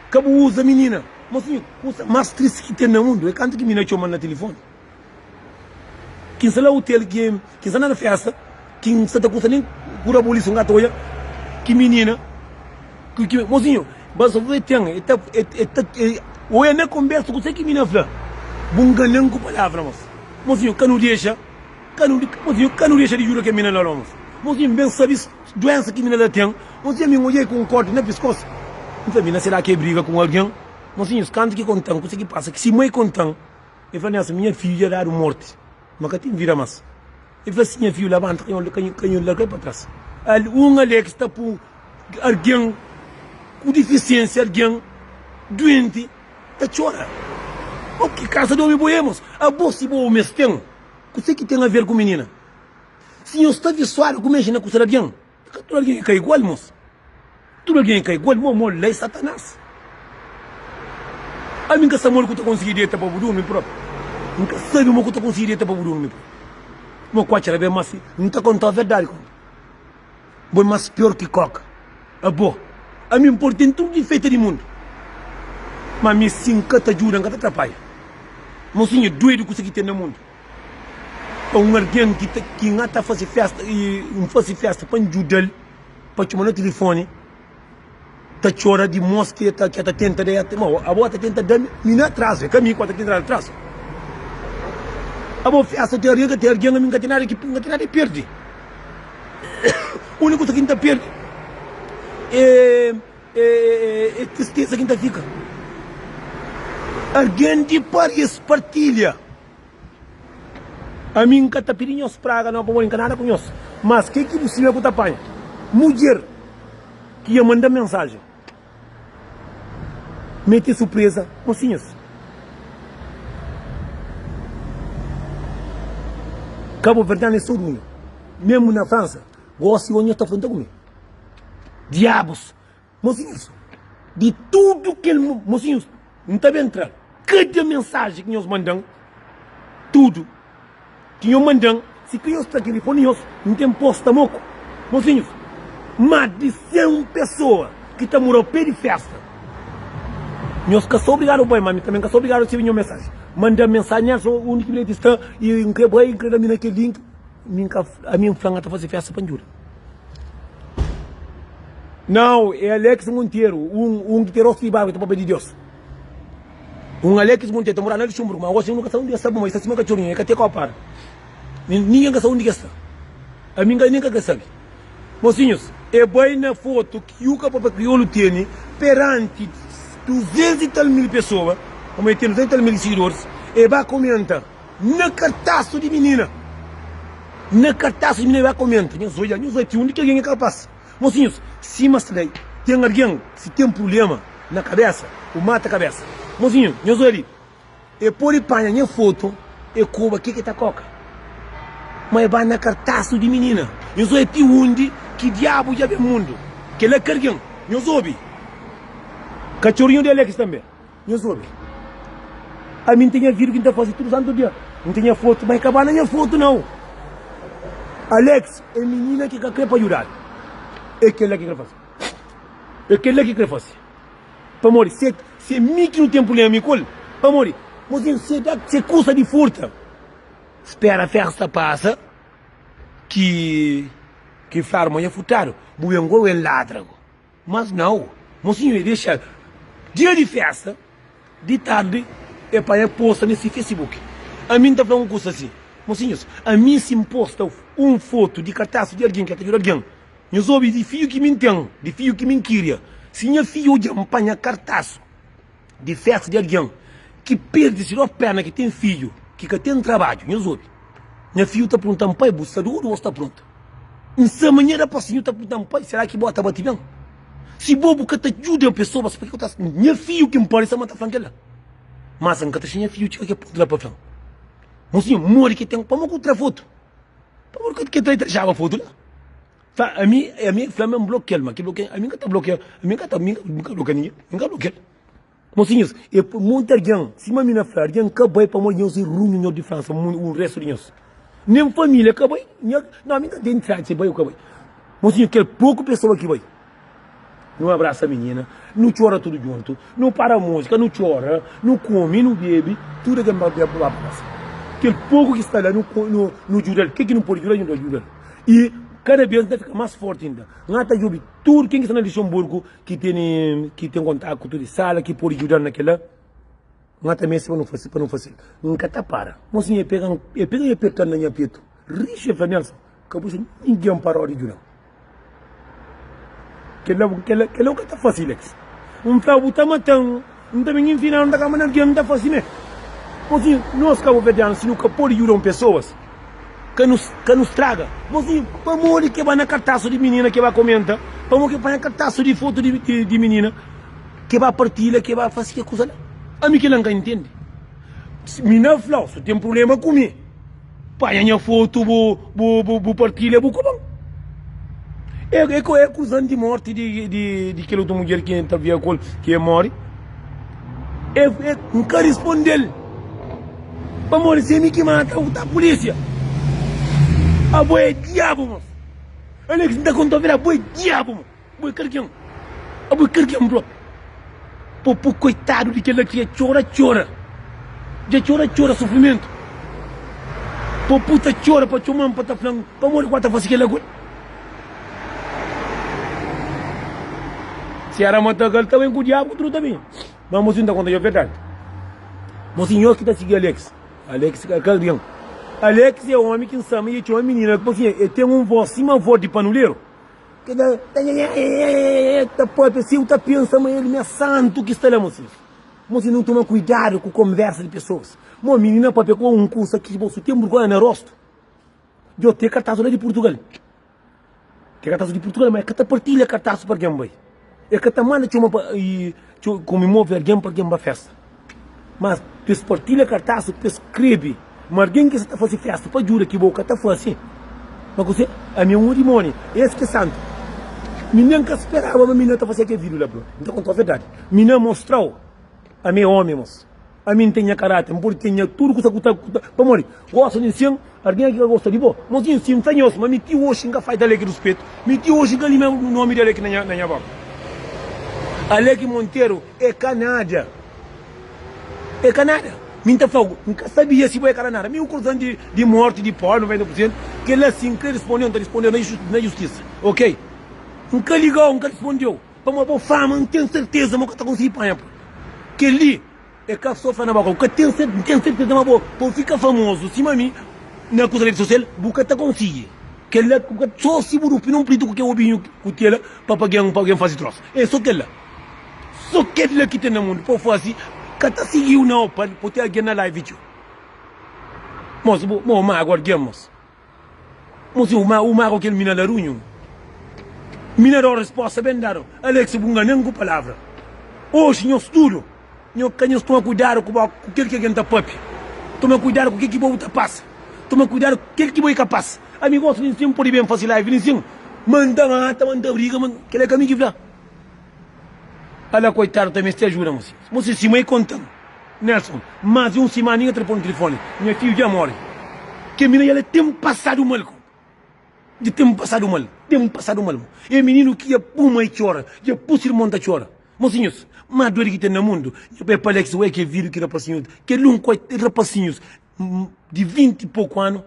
Ka bu uza minina. Mosinhu, kusa más tristi ki ten na mundu é kantu ki minina txoma-m na tilifoni. Ki N sta la hotel, ki N sta na festa, ki N sta ta kusa nen ku rabulisu N ka ta odja ki minina ki ki mozinhu ba so e ten e ta e ta oia na konbersa kuse ki minina fla bu ngana-m ku palavra mos mozinhu ka nu dexa ka nu mozinhu ka nu dexa di juda kel minina la mos mozinhu N ben sabi duensa ki minina la ten mozinhu ami N odja ku un korti na piskosu N fla minina sera ki e briga ku un algen mozinhu kantu ki konta-m kuse ki pasa ki si mai konta-m. El fla Nelson, Nha fidju dja dadu morti, ma ka ten vida mas. El fla si, Nha fidju labanta, ka nho, ka nho larga-l pa tras. Al, un Alex ta pu algen ku difisiensia, algen duenti ta txora. O ki kasa di omi bo é, mos? Abo si bo omi es ten, kuse ki ten aver ku minina? Si nho sta visuadu ku mexe na kusa di algen, Ka tudu algen é ka igual, mos. Tudu algen é ka igual, mo, mo lei Satanás. Ami N ka sa modi ku ta konsigi deta pa bu durmi propi. N ka sabi mo ku ta konsigi deta pa bu durmi propi. Mo ku atxa ben, mas N ta kontau verdadi konta. Bo é mas pior ki koka. Abo, ami N pode ten tudu difeita di mundu, ma mi si N ka ta djuda, N ka ta trapaia. Mosinhu é duedu kusa ki ten na mundu. Pa un algen ki ta ki N ta fase festa i N fase festa pa N djuda-l pa txoma na tilifoni ta txora di mos ki ta ki ta tenta da ma abo ta tenta da mi na atrazu é ka mi ku ta tenta da atrazu abo festa ten algen ka ten algen ami N ka ten nada ki N ka ten nada di perdi uniku kusa ki N ta perdi é é tristeza ki N ta fika algen di Paris partilha. Ami N ka ta pidi nhos praga nau, pamodi N ka nada ku nhos. Mas ke ki bu simia ku ta panha? Mudjer ki ia manda mensajen mete surpreza mosinhus. Kabuverdianu é so runhu. Mesmu na Fransa, gosi nhos ta fronta ku mi. Diabus! Mosinhus, di tudu kel mosinhus, N ta ben tra kada mensajen ki nhos manda-m, tudu ki nhos manda-m, si ka nhos tra kel telefoni nhos, N ten posta moku. Mosinhus, más di 100 pesoa ki ta mora pé di festa. Nhos ka sta obrigadu bai, ma mi tanbe N ka sta obrigadu risibi nhos mensaji. Manda-m mensaji, Nelson, undi ki bilheti sta i N kre bai, N kre da mi na kel link. Mi N ka, ami N fla N ka ta faze festa pa N djuda. Nau, é Alex Monteiro, un, un ki ten rostu di barba ki ta papia di Deus. Un Alex Monteiro ta mora na Luxemburgo, ma gosi nu ka sabe undi el sta, pamodi el sta sima katxorinhu, el ka ten kau para. Ningen ka sabe undi ki el sta. Ami N ka nen ka kre sabe. Mosinhus, e bai na fotu ki Yuka Papa Kriolu tene peranti 200 i tal mil pesoa, pamodi el ten 200 i tal mil sigidoris, e ba komenta na kartasu di minina. Na kartasu di minina e ba komenta. Nhos odja, nhos odja ti undi ki algen é kapas. Mosinhus, sima sta li, ten algen si ten prubléma na kabésa, bu mata kabésa. Mosinhu, nhos odja li. E pode panha nha foto e koba ke ke ta koka. Ma e ba na kartasu di minina. Nhos obi ti undi ki diabu dja ben mundu. Kela ka algen. Nhos obi. Katxorinhu di Alex tanbe. Nhos obi. Ami N ten nha video ki N ta fase tudu santu dia. N ten nha foto, ma e ka ba na nha foto nau. Alex e minina ki ka kre pa djudadu. E kela ki kre fase. E kela ki kre fase. Pamodi se se mi ki nu ten prublema mi ku el pamodi mozinhu se da se kusa di furta spera festa pasa ki ki fladu ma nha furtadu bu ben go ben ladra go mas nau mozinhu e dexa dia di festa di tardi e panha posta na si facebook ami nta fla un kusa si mozinhus ami si nposta un fotu di kartasu di algin ki ta djuda algin. Nhos obi di fiju ki mi N ten, di fiju ki mi N kiria. Si nha fiju odja-m panha kartasu di festa di algen ki perde si dos perna, ki ten fiju ki ka ten trabadju, nhos obi, nha fiju ta pergunta-m, Pai, bu sta dodu ô sta prontu? N sta ma nha rapasinhu ta pergunta-m, Pai, sera ki bo ta bati ben? Si bo bu ka ta djuda pesoas, pabia ki bu ta. Nha fiju ki N pari sta ma ta fla-m kel-la. Mas N ka ta xa nha fiju txiga kel pontu la pa fla-m, Mosinhu, modi ki ten? Pamodi ku tra fotu? Pamodi ki ta trexaba fotu la? Fla, ami, ami fla ma N blokia-l, ma ki blokia, ami N ka ta blokia, ami N ka ta, ami N ka blokia ninguém, N ka blokia-l. Mosinhus, e monti algen, sima mi na fla, algen ka bai pamodi nhos é runhu, nhos di Fransa, o restu di nhos. Nem familia ka bai, nha, no, ami N ka ten si bai o ka bai. Mosinhu, kel poku pesoa ki bai. Nu abrasa minina, nu txora tudu djuntu, nu para múzika, nu txora, nu kume, nu bebe, tudu algen ba pa kasa. Kel poku ki sta la nu nu djuda-l, ke ki nu pode djuda-l, nu ta djuda-l. I kada bes nu ta fika más forti inda. N ta djobe tudu ken ki sta na Luxemburgu ki tene ki ten kontaktu ku tudu sala ki pode djuda-l na kila. N ta meste pa nu fase pa nu fase-l. N ka ta para. Mosinhu e pega-m e pega e aperta-m na nha petu rixu e fla, Nelson, Ka bu ningen paró di djuda-m. Kel-la, kel-la, kel-la u ka ta fase, Lex. N fla-u, bu ta mata-m, N ta ben infina, N ta kaba na algen, N ta fase mê. Mosinhu, nos kabuverdianus, si nu ka pode djuda un pesoas, ka nu, ka nu straga. Mosinhu, pamodi ke ba na kartasu di minina ke ba komenta? Pamodi ke panha kartasu di fotu di, di, di minina ke ba partilha, ke ba fase ke kusa la? Ami kel-la N ka intende. Mina fla-u, su ten prubléma ku mi. Panha nha fotu bu bu bu bu partilha bu koban. É é é acusando di morti di di di kel otu mudjer ki N ta via ku el ki e mori. É é N ka rispondel pamodi si é mi ki mata bu ta pulisia. Abo é diabu mos. Alex N ta kontau verdadi abo é diabu mos. Bo é kargen Abo é kargen propi Po po koitadu di kel-la ki dja txora txora Dja txora txora sufrimentu Po pu ta txora pa txoma-m pa ta fla-m pamodi ku a ta fase kel-la ku el Si éra ma ta gal ta ben ku diabu ku tudu ta ben Ma mosinhu ta konta dja verdadi Mosinhu nhos ki ta sigi Alex Alex ka kargen Alex é omi ki N sama i e txoma minina Mosinhu e ten un vós sima vós di panuleru. Ta papia si, u ta pensa ma el mi é santu ki sta la. Mosinhus, mosinhus, nu toma kuidadu ku konversa di pesoas. Mo minina papia ku un kusa ki bo su ten burgonha na rostu. Djo te kartasu la di Purtugal. Te kartasu di Purtugal, ma e ka ta partilha kartasu pa algen bai. E ka ta manda txoma pa i komimove algen pa algen ba festa. Mas pa es partilha kartasu pa es skrebe ma algen ki sa ta fase festa pa djuda ki bo ka ta fase. Ma kuse? Ami é un dimoni, es ki é santu. Mi nen ka speraba ma mi na ta fase kel video la bro. N ta kontau verdadi. Mi na mostrau ami é omi mos. Ami N ten nha karáter, N pode ten nha tudu kusa ku ta ku ta pamodi gosta di nsin algen ki ka gosta di bo. Mosinhu si N fla nhos ma mi ti oxi N ka faita Aleki ruspetu, mi ti oxi N ka limia nomi di Aleki na nha na nha boka. Aleki Monteiro é ka nada. É ka nada. Mi N ta fla-u, N ka sabia si bo é ka nada. Mi un di di morti di pobre 90 pur sentu, kel-la si N kre risponde-u, N ta risponde-u na justisa. Ok? N ka liga-u, N ka risponde-u, pamodi bo fama, N ten serteza ma bu ka ta konsigi panha. Kel-li é ka so fla na boka, bu ka ten N ten serteza ma bo, pa bu fika famozu sima mi na kusa redi sosial, bu ka ta konsigi. Kel-la bu ka, so si bu rupina un pritu ku kel obinhu ku tela pa pa algen faze trosa. É so kel-la. So kel-la ki ten na mundu pa bu faze ka ta sigi-u nau pa bu ten algen na live txeu. Mos bu mo magua algen mos. Mos u magua kel mina la runhu. Mina dau resposta ben dadu. Alex bu nganen ku palavra. Oxi nhos tudu nho ka nhos toma kuidadu ku bo ku kel ki algen ta papia. Toma kuidadu ku kel ki bo bu ta pasa. Toma kuidadu ku kel ki bo i ka pasa. Ami gosi nin sin pode ben fase live nin sin ma N ta mata ma N ta briga ma kel la ka mi ki fla. Ala koitadu ta meste ajuda mosi. Mosi sima i kontan Nelson mas di un simana inga telefoni telefoni nha fidju dja more kel mina dja ten pasadu mal ku dja ten pasadu mal ten pasadu mal e mininu ki dja pui mai txora dja pui si irmon ta txora mosinhus mas duedi ki ten na mundu nha pai pa Alex ue ke vidu ki rapasinhus kel un rapasinhus di 20 i poku anu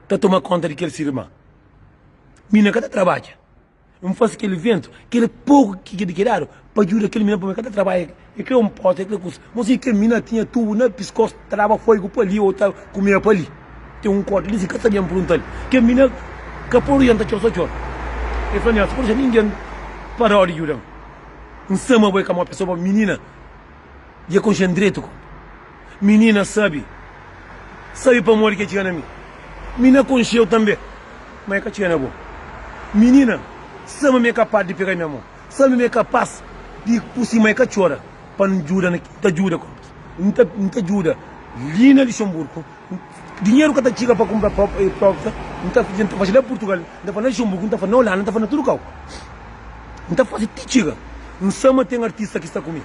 ta toma konta di kel si irma mina ka ta trabadja. N fase kel iventu, kel poku ki ki dadu pa djuda kel minina, pabia el ka ta trabadja, el kre un pote, el kre kusa. Mo si kel minina tinha tubu na piskos, ta daba foigu pa li o ta kumeba pa li. Ten un korti li, si ka sabia, N pergunta-l. Kel minina ka pode dja, N ta txora so txora. El fla, Nelson, ka dexa ningen parau di djuda-m. N sa ma bo é ka mau pesoa, pa minina dja konxe-m dretu. Minina sabe, sabe pamodi ki el txiga na mi. Mina konxe-u tanbe, ma e ka txiga na bo. Minina sabe ma mi é kapaz di pega nha mon, sabe ma mi é kapaz di pusi ma e ka txora pa N djuda na N ta djuda konpas, N ta N ta djuda li na Luxemburgo, dinheru ka ta txiga pa kunpra própria, N ta N ta fase la Purtugal, N ta fase na Luxemburgo, N ta fase na Holanda, N ta fase na tudu kau. N ta fase ti txiga. N sabe ma ten artista ki sta ku mi,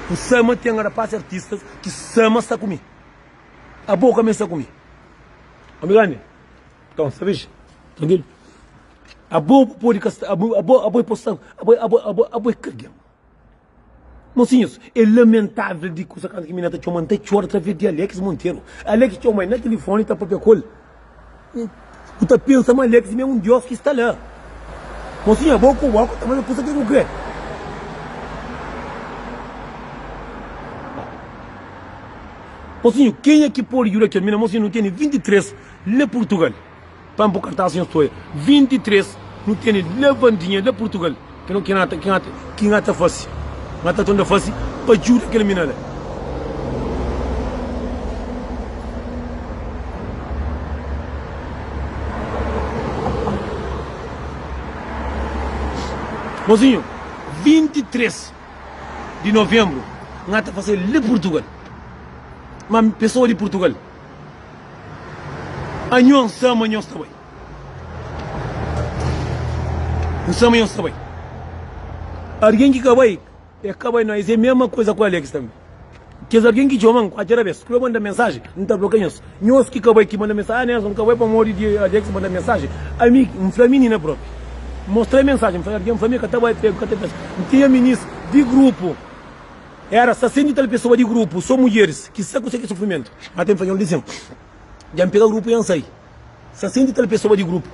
N sabe ma ten rapaz artistas ki sabe ma sta ku mi. Abo ka meste sta ku mi. Omi grandi, Então, sabes? Tranquilo? Abo pode ka sta, abo, abo, abo é pode sta, abo, abo, abo, abo é kalgen. Mocinhos, é lamentável di kusa kantu ki mina ta txoma, N ta txora através di Alex Monteiro. Alex txoma el na telefone ta papia ku el. Bu ta pensa ma Alex mi é un dios ki sta la. Mocinho, abo ku bo ta faze kusa ki bu kre. Mocinho, kenha ki pode djuda kel mina? Mocinho, nu tene 23 la Purtugal. Pa N po kartas nhos ta oia. 23 nu tene la Vandinha, la Purtugal. Ki ki N ki N ki N ta fase? N ta tenta fase pa djuda kel mina la. Mocinho, 23 di novembru N ta fase la Purtugal. Ma pesoa di Purtugal, anho N sa ma nhos ta bai. N sa ma nhos ta bai. Argen ki ka bai, e ka bai no. Es é mesma koza ku Alex tambe. Kes argen ki txoma-m kuatera bes, ku yo manda mensaji, N ta blokia nhos. Nhos ki ka bai ki manda mensaji, ah Nelson, N ka bai pamodi di Alex manda mensaji. Ami, N fla minina propi. N mostra-l mensaji, N fla argen fla mi e ka ta bai, e ka ta festa. N tinha minis di grupu. Era 60 i tal pesoa di grupu, so mudjeris, ki sa kuse ki sufrimentu. Ma ten fla nhos di sin, Dja N pega grupu i N sai. 60 i tal pesoa di grupu.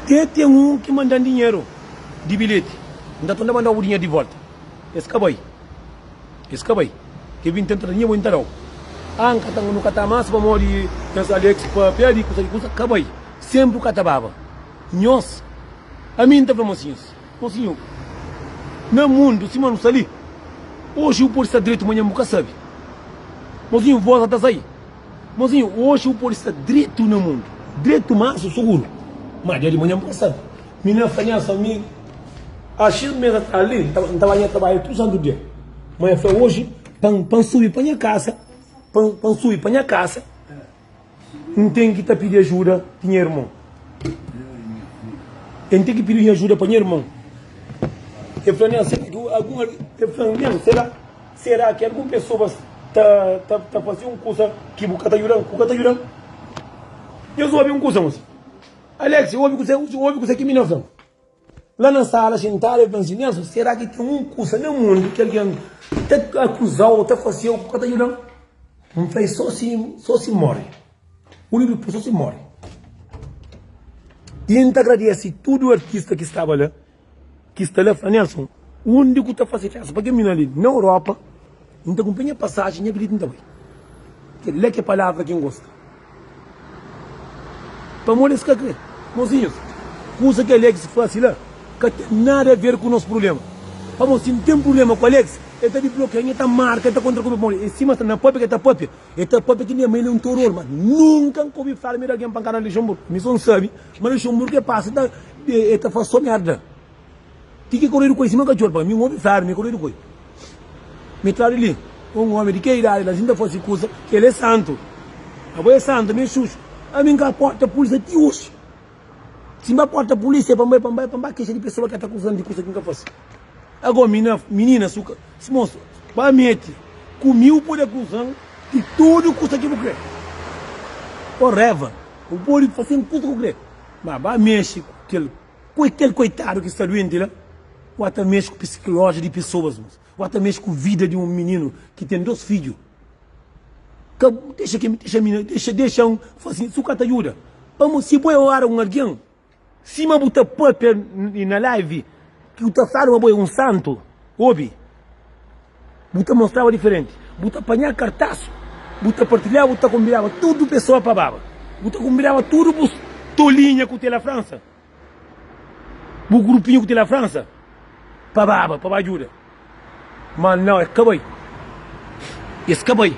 Te ten un ki manda-m dinheru di bilheti. N ta torna manda-u bu dinheru di volta. Es ka bai. Es ka bai. Ke bin tenta da dinheru, bo N ta da-u. Ah, N ka ta, nu ka ta mas pamodi nhos Alex papia di kusa di kusa. Ka bai. Senpri u ka ta baba. Nhos, ami N ta fla mosinhus. Mosinhu, na mundu sima nu sta li, oxi bu pode sta dretu, manhan bu ka sabe. Mosinhu, voz ta sai. Mosinhu, oxi bu pode sta dretu na mundu, dretu mansu, suguru, ma dia di manhan bu ka sabe. Mi na fla nha mi a xis mes atras li, N ta ba nha trabadju tudu santu dia. Ma el fla oxi pa N subi pa nha kasa, pa N subi pa nha kasa. N ten ki ta pidi ajuda di nha irmon. N ten ki pidi nha ajuda pa nha irmon. El fla, Nen, sera ki algun El fla, Nen, sera, sera ki algun pesoa ta, ta, ta fase un kusa ki bu ka ta juda-m, ku ka ta juda-m? Nhos obi un kusa, mosi. Alex, obi kuse, obi kuse ki minina fla-m. La na sala xintadu el fla-m si, Nelson, sera ki ten un kusa na mundu ki algen ta akuza-u ô ta fase-u ku ka ta djuda-m? N fla-i, Sô si, sô si N móre. Úniku kusa, sô si N móre. I N ta agradese tudu artista ki staba la, ki sta la, fla, Nelson, undi ku ta fase festa pa kel minina li na Europa, N ta kunpra nha pasajen, nha bilheti N ta bai. Kel la ki é palavra ki N gosta. Pamodi es ka kre. Mozinhus, kuza ki Alex fase la ka ten nada a ver ku nos prubléma. Pamodi si N ten prubléma ku Alex, el ta diblokia-m, el ta marka, el ta kontra ku mi. Pamodi é sima sta na papia ki el ta papia. El ta papia ki nen ma el é un toror. Ma nunka N ka obi fla-l ma el algen pa N ka na Luxemburgo. Mi so N sabe ma Luxemburgo el pasa el ta fase so merda. Ti ki koredu koi sima katxor pa mi, un omi fladu mi koredu koi. Mi tradu li, un omi di ke idadi la sin ta fasi kusa, kel é santu. Abo é santu, mi é xuxu. Ami N ka porta pulisia ti oxi. Si N ba porta pulisia é pa N bai, pa N bai, pa N ba kexa di pesoa ki ta akusan di kusa ki N ka fasi. Ago mi na minina su ka, mosu, ba meti ku mi, u pudi akusan di tudu kusa ki bu kre. O reva, bu pudi fasin kusa ki bu kre, ma ba mexi ku kel. Ku kel koitadu ki sta duenti la, bu ta mexe ku psikolójiku di pesoas, mos. Bu ta mexe ku vida di un mininu ki ten dos fidju. Ka dexa ki dexa mininu, dexa dexa-m fase, su ka ta djuda. Pamodi si bo é ora un algen, sima bu ta papia na live, ki bu ta fladu ma bo é un santu, obi. Bu ta mostraba diferenti. Bu ta panha kartasu, bu ta partilhaba, bu ta konbidaba tudu pesoa pa baba. Bu ta konbidaba tudu bus tolinha ku te la Fransa, bu grupinhu ku te la Fransa pa baba, pa ba djuda. Ma nau, es ka bai. Es ka bai.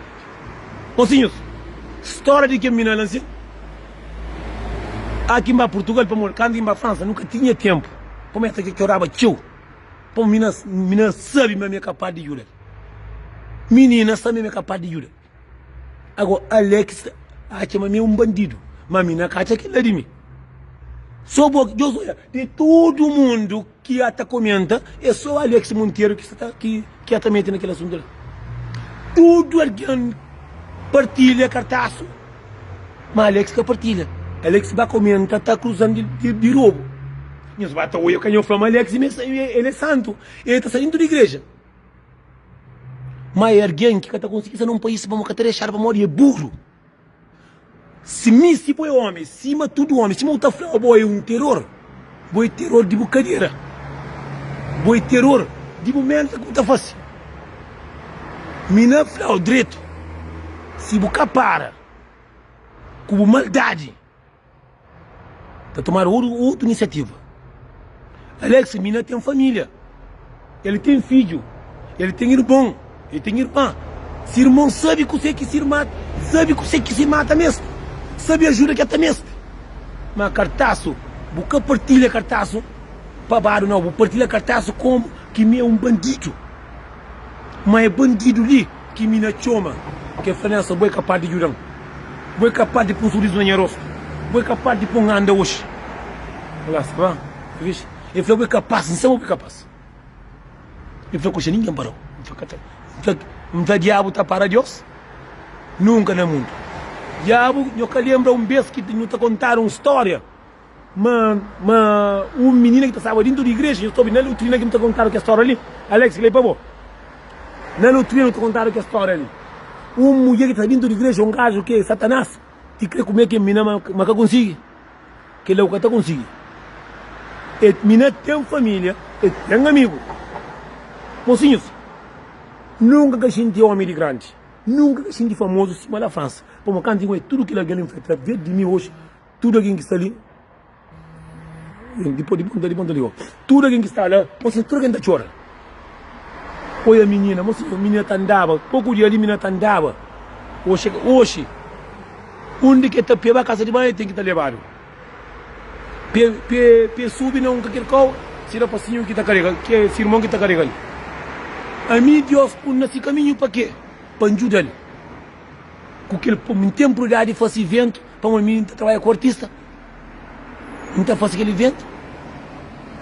Mosinhus, stória di kel minina la nsin. Aki N ba Purtugal pamodi kantu ki N ba Fransa nu ka tinha tenpu. Pamodi es ta txoraba txeu. Pô mina, mina sabe ma mi é kapaz di djuda-l. Minina sabe ma mi é kapaz di djuda-l. Agora, Alex atxa ma mi é un bandidu, ma mi na ka atxa kel-la di mi. Sô bo, Deus odja, di tudu mundu ki ata komenta, é sô Alex Monteiro ki sta ta, ki, ki ata mete na kel asuntu la. Tudu algen partilha kartasu. Ma Alex ka partilha. Alex ba komenta ta akuzan di, di, di robu. Nhos ba ta oia ka nho fla ma Alex el é santu, el ta sta dentu di igreja. Ma é argen ki ka ta konsigi sta na un país pamodi ka ta dexadu pamodi é burru. Si mi, si bo é omi, sima tudu omi, sima bu ta fla ma bo é un teror, bo é teror di bu kadera, bo é teror di bu merda ki bu ta fase. Mi na fla-u dretu, si bu ka para ku bu maldadi, ta tomadu otu inisiativa. Alex, mi na ten familia, el ten fidju, el ten irmon, el ten irma. Si irmon sabe kuse ki si irma sabe kuse ki si irma ta meste, sabe ajuda ki el ta meste. Ma kartasu, bu ka partilha kartasu pa badu nau, bu partilha kartasu komu ki mi é un bandidu. Ma é bandidu li ki mi na txoma, ke fla Nelson, bo é kapaz di djuda-m, bo é kapaz di pun surizu na nha rostu, bo é kapaz di pun anda oxi. Olá, sa ba? Viste? El fla, bo é kapaz, N sabe bo é kapaz. El fla, koxa, ningen parau. N fla, ka ta. N fla, N fla, diabu ta para Dios? Nunka na mundu. Diabu, nho ka lenbra un bes ki nhu ta kontadu un stória? Ma, ma un minina ki ta staba dintu di igreja, nhos ta obi na lutrina ki nu ta kontadu kes stória li. Alex, kel-li é pa bo. Na lutrina nu ta kontadu kes stória li. Un mudjer ki ta sta dintu di igreja, un gaju ki é Satanás, ki krê kume kel minina, ma, ma ka konsigi. Kel-la bu ka ta konsigi. E minina ten família, e ten amigu. Mosinhus, nunka ka xinti omi di grandi, nunka ka xinti famozu sima la Fransa. Pamodi kantu ki N oja tudu kel algen li, N fla, através di mi oji, Tudu algen ki sta li, dipôs di ponta di ponta li, tudu algen ki sta la, mosinhu, tudu algen ta txora. Oia minina, mosinhu, minina ta andaba, poku dia li minina ta andaba. Oxi, oxi, undi ki el ta pé ba kasa di banhu, el ten ki ta lebadu. Pé, pé, pé subi na un kaker kau, si rapasinhu ki ta karega, ki si irmon ki ta karega-l. Ami, Dios pun na si kaminhu pa ke? Pa N djuda-l. Ku kel N ten prioridadi di fase iventu pamodi mi N ta trabadja ku artista. N ta fase kel iventu,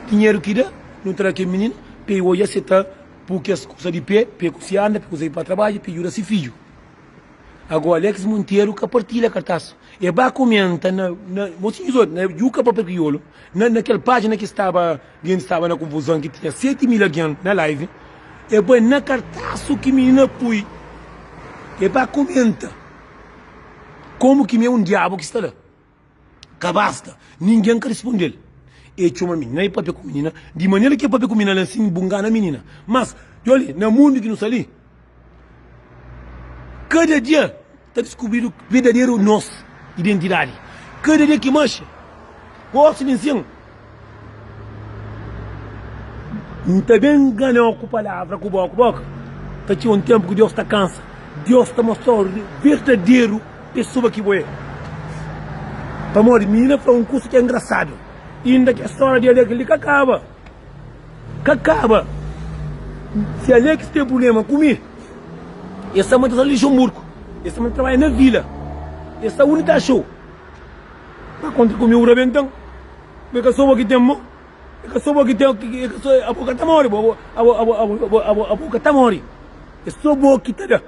dinheru ki da, nu ta da kel mininu pa e odja si e ta pu kes kusa di pe, pa e konsigi anda, pa e konsigi pa trabadja, pa e djuda si fidju. Ago Alex Monteiro ka partilha kartas. E ba komenta na na mosinhus otu na Juka Papel Kriolu na na kel pajina ki staba gentis staba na konfuzon ki tinha 7000 algen na live. E bai na kartasu ki minina pui e ba komenta komu ki mi é un diabu ki sta la. Ka basta, ningen ka rispondel. E txoma minina, e papia ku minina, di manera ki e papia ku minina la sin, bu ngana minina. Mas, djoli, na mundu ki nu sta li, kada dia ta diskubridu verdaderu nos identidadi. Kada dia ki manxe, gosi di nsin, N ta ben nganau ku palavra ku boka boka. Ta txiga un tenpu ki Deus ta kansa. Deus ta mostrau verdaderu pesoa ki bo é. Pamodi minina fla un kusa ki é ngrasadu. Inda ki stória di Alex li ka kaba. Ka kaba. Si Alex ten prubléma ku mi, el sta ma ta sta Luxemburgo. El sta ma ta trabadja na vila. El sta undi ta axau. Pa kontra ku mi, bu rabentan. Bo é ka so bo ki ten mo, é ka so bo ki ten, é ka so, abo ka ta mori, bo, abo, abo, abo, abo, abo, abo ka ta mori. É so bo ki ta da.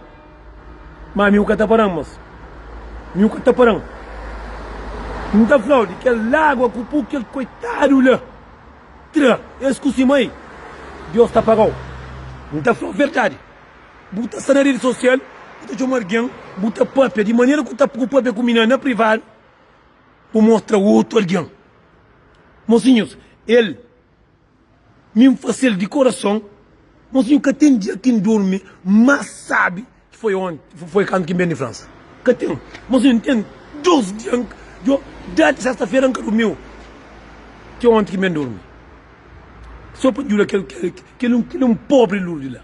Ma mi bu ka ta paran, mos. Mi bu ka ta paran. N ta flau di kel lagua ku pu kel koitadu la tra es ku si mai, Deus ta pagau. N ta flau verdadi. Bu ta sta na redi sosial, bu ta txoma algen, bu ta papia di manera ku ta ku papia ku mi na privadu. Bu mostra otu algen. Mosinhus, el, mi N fase-l di korason. Mosinhu, ka ten dia ki N durmi más sábi ki foi onti, foi kantu ki N ben di Fransa. Ka ten. Mosinhu, N ten dos dia, djo, dati sesta-fera N ka durmiu ti onti ki N ben durmi. So pa N djuda kel, kel, kel un, kel un pobri Lurdi la.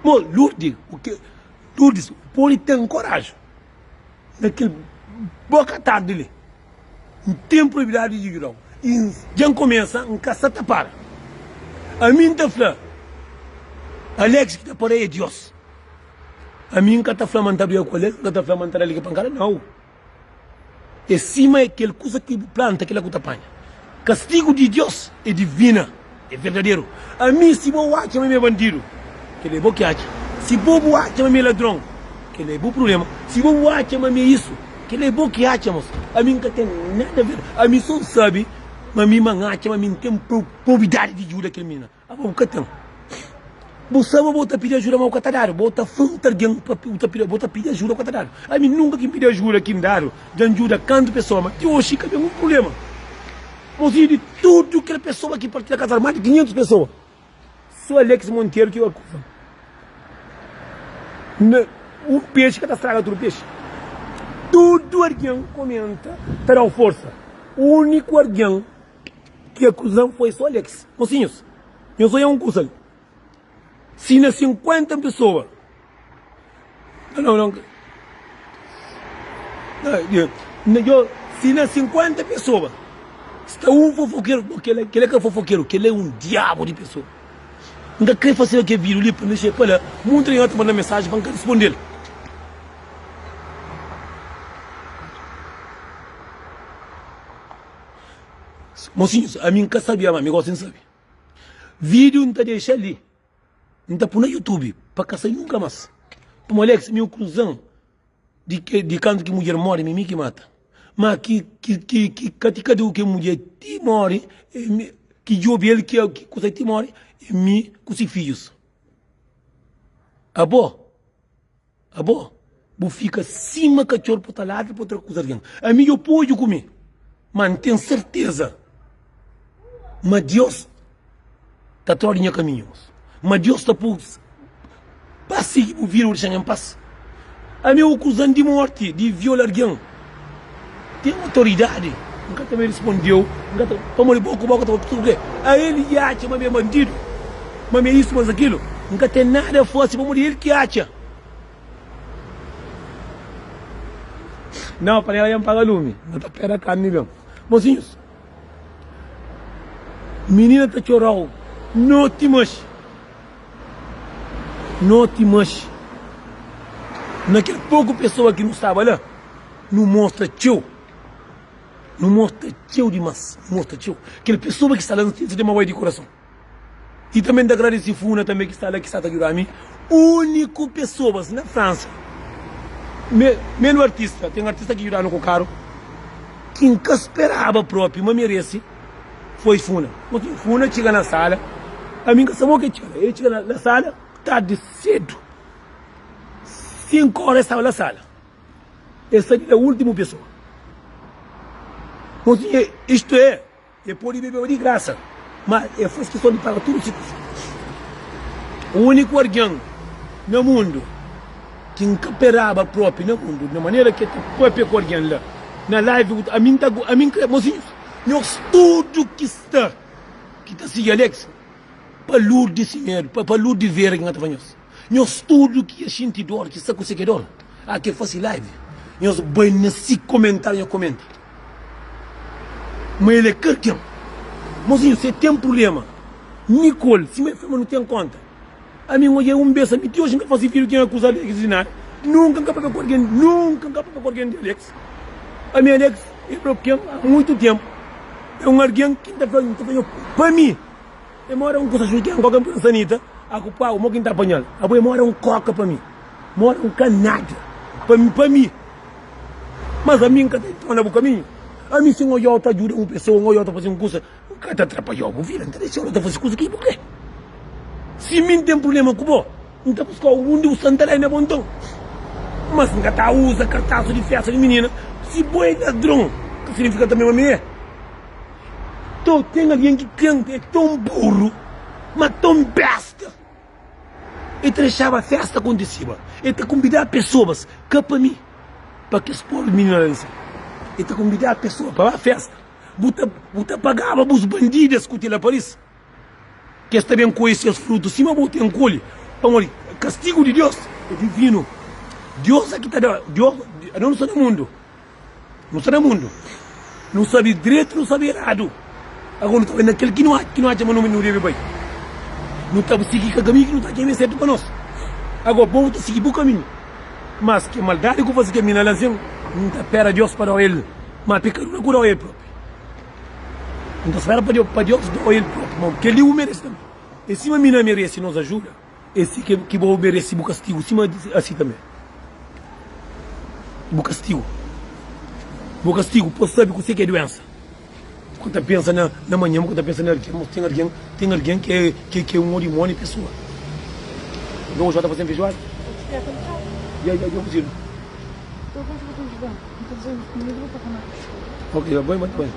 Mo, Lurdi, u ke, Lurdis, u pode ten koraji. Na kel boka tardi li, N ten proibidadi di djuda-u. I dja N kumesa, N ka sa ta para. Ami N ta fla, Alex ki ta para é Dios. Ami N ka ta fla ma N ta briga ku Alex, N ka ta fla ma N ta da-l ki pankada, nau. É sima é kel kusa ki bu planta, kila ku ta panha. Kastigu di Dios é divina, é verdaderu. Ami, si bo atxa ma mi é bandidu, kel-la é bo ki atxa. Si bo bu atxa ma mi é ladron, kel-la é bu prubléma. Si bo bu atxa ma mi é isu, kel-la é bo ki atxa, mos. Ami N ka ten nada ver. Ami so N sabe ma mi ma N atxa ma mi N ten probidadi di djuda kel minina. Abo bu ka ten. Bu sabe ma bo ta pidi ajuda ma bu ka ta dadu. Bo ta fronta algen pa bu ta pidi, bo ta pidi ajuda bu ka ta dadu. Ami nunka ki N pidi ajuda ki N dadu, dja N djuda kantu pesoa ma ti oxi ka ben un prublema. Mosinhu di tudu kel pesoa ki parti na kasa mas di 500 pesoa, so Alex Monteiro ki akuza. Na un pexi ka ta straga tudu pexi. Tudu algen komenta ta dau forsa. Uniku algen Ki akuzan foi so Alex. Mosinhus, nhos oia un kusa li. Si na 50 pesoa, não, não, não, si na 50 pesoa sta un fofokeru, bom, kel, kel é ka fofokeru, kel é un diabu di pesoa. N ka kre faseba kel vídiu li pa N dexa pa la, munti algen ta manda mensaji pa N ka risponde-l. Mosinhus, ami N ka sabia ma mi gosi N sabe. Vídiu N ta dexa li, N ta pui na YouTube pa ka sai nunka mas. Pamodi Alex, mi kruzan di ke di kantu ki mudjer mori mi mi ki mata. Ma ki ki ki ki kati kati ku ke mudjer ti mori e mi ki djobi el ki ki kusa ti mori e mi ku si fidjus. Abo? Abo bu fika sima katxor bu ta ladra pa tra kuza algen. Ami djo poi odju ku mi, ma N ten serteza ma Dios ta trau di nha kaminhu, ma Dios ta pui pa sigi bu vida, bu dexa-m en pas. Ami bu akuza-m di morti, di viola algen. Ten otoridadi, N ka ta ben rispondeu, N ka ta, pamodi bo ku bo ka ta ku ke? A el i atxa ma mi é bandidu, ma mi é isu, ma akilu. N ka ten nada fasi pamodi el ki atxa. Nau, panela dja N paga lumi, N ta pera karni ben. Mosinhus, minina ta txorau noti manxi. Noti manxi. Na kel poku pesoa ki nu staba la, nu mostra txeu. Nu mostra txeu dimas. Nu mostra txeu. Kel pesoa ki sta la, nu ta bai di kurason. I tanbe N ta agradese Funa tanbe ki sta la ki sta ta djuda mi. Uniku pesoas na Fransa. Menu artista, ten artista ki djudanu ku karu ki N ka speraba propi ma meresi foi Funa. Funa txiga na sala, ami N ka sabe o ke txiga la, el txiga na sala tardi sedu, 5 ora el staba la sala, el sta di la ultimu pesoa. Isto é. E pode bebeba di grasa, ma e faz kiston di paga tudu si kusa. Uniku argen na mundu ki N ka peraba propi na mundu, na manera ki e ta papia ku argen la na live, ami N ta ami N kre, mosinhus, nhos tudu ki sta ki ta sigi Alex, pa lur di si medu, pa lur di vera ki N ka ta fla nhos. Nhos tudu ki ya xinti dor, ki sta ku se ke dor, a ke fasi live, nhos bai na si komentariu nhos komenta ma el é ka algen. Mozinhu, se ten prublema, Nicole, sima el fla ma nu ten konta, ami N odja un bes, ami ti oji N ka fasi video ki N akuza Alex di nada, nunka N ka papia ku algen, nunka N ka papia ku algen di Alex. Ami Alex é blokian a muitu tempu, é un algen ki N ta fla, N ta fla nho, pa mi. E mora un kusa xui ken koka npuna sanita a ku pau mo ki nta apanhal abo e mora un koka pa mi mora un ka nada pa mi pa mi mas ami nka ta entra na bu kaminhu ami si n'odjau ta ajuda un pesoa n'odjau ta fasi un kusa nka ta atrapalhau bu vida nta dexau ta fasi kusa ki bu kre si mi nten prublema ku bo nta buskau undi bu sta nta dai na bo nton mas nka ta usa kartasu di festa di minina si bo e ladron ka signifika tambi ma mi e. Tô ten algen ki ten é ton burru ma ton besta E ta dexaba festa kontisiba E ta konbidaba pesoas ka pa mi pa kes pobri minina la di si E ta konbidaba pesoas pa ba festa Bu ta bu ta pagaba bus bandidas ku ti la Paris Kes ta ben kolhe ses frutu sima bo ten kolhe Pamodi kastigu di Deus é divinu Deus é ki ta da Deus no sta na mundu. Nu sta na mundu, nu sabe dretu, nu sabe eradu. Agora nu ta bai na kel ki nu ki nu atxa ma nu debe bai. Nu ta sigi ka kaminhu ki nu ta atxa ma é sertu pa nos. Agora bo bu ta sigi bu kaminhu. Mas ke maldadi ku fasi ke mina la nsin, N ta pera Deus pa dau el, ma pekadu la ku dau el propi. N ta spera pa Deus pa Deus dau el propi, ma kel-li bu meresi tanbe. E sima mina meresi nos ajuda. É si ki bo merese bu kastigu, sima asi tanbe bu kastigu. Bu kastigu pa sabe kuse ki é duensa. Bu ka ta pensa na manhan, bu ka ta pensa na algen, mas ten algen, ten algen ki é ki é un dimóni pesoa. Nton oji ta faze feijoada? Ya, ya, ya kuzidu. Ok, bai, bai, bai.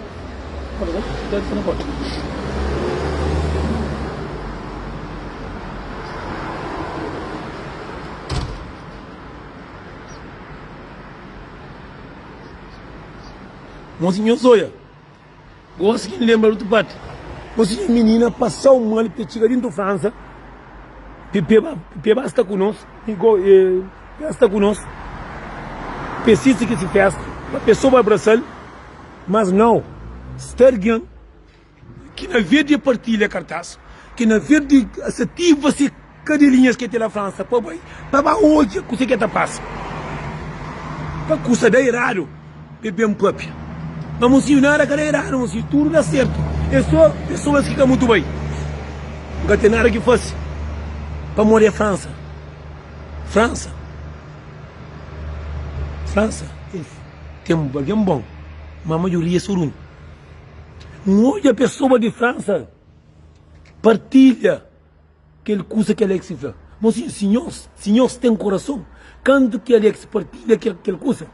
Mosinho zoia Gosi ki N lenbra di otu parti Mosinho minina pasau mal pe txiga dintu Fransa pe pe ba sta ku nos pe sta ku nos pe sisti ki si festa pa pesoa ba abrasal Mas nau, sta algen ki na vez di partilha kartas, ki na vez di ativa se kadelinhas ke ten na Fransa pa bai, pa ba odja kuse ke ta pasa, pa kusa da eradu, pa ben papia. Ma mosinhu, nada ka da eradu, mosinhu, tudu da sertu. É so pesoas ki ka mutu bai. N ka ten nada ki fase, pamodi é Fransa. Fransa, Fransa. Ten algen bon, ma maioria é so runhu. N odja pesoa di Fransa partilha kel kusa ki Alex fla. Mosinhu, si nhos, si nhos ten korason, kantu ki Alex partilha kel, kel kusa,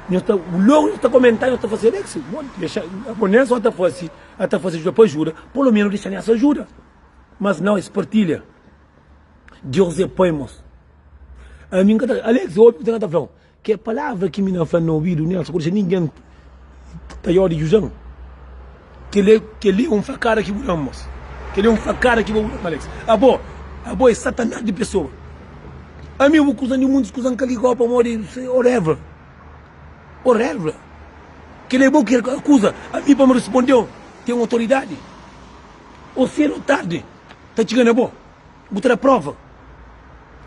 nhos ta, logu nhos ta komenta, nhos ta fla si, Alex, bo dexa, abo nen so ta fasi, a ta fasi ajuda pa ajuda, polo menu dexa nessa ajuda. Mas nau, es partilha. Deus é pai, mos. Ami N ka ta, Alex, obi kuzê ki N ta fla-u. Ke palavra ki mi na fla na obidu Nelson, ku dexa ningen ta yodi djudan. Keli, keli é un fakada ki bu dan, mos. Keli é un fakada ki bu dan, Alex. Abo, abo é satanás di pesoa. Ami bu kuza di muntis kuza N ka ligau pamodi whatever. Whatever. Keli é bo ki akuza ami pa mi respondeu. Ten otoridadi. Ou sedu ou tardi ta txiga na bo. Bu ta da prova.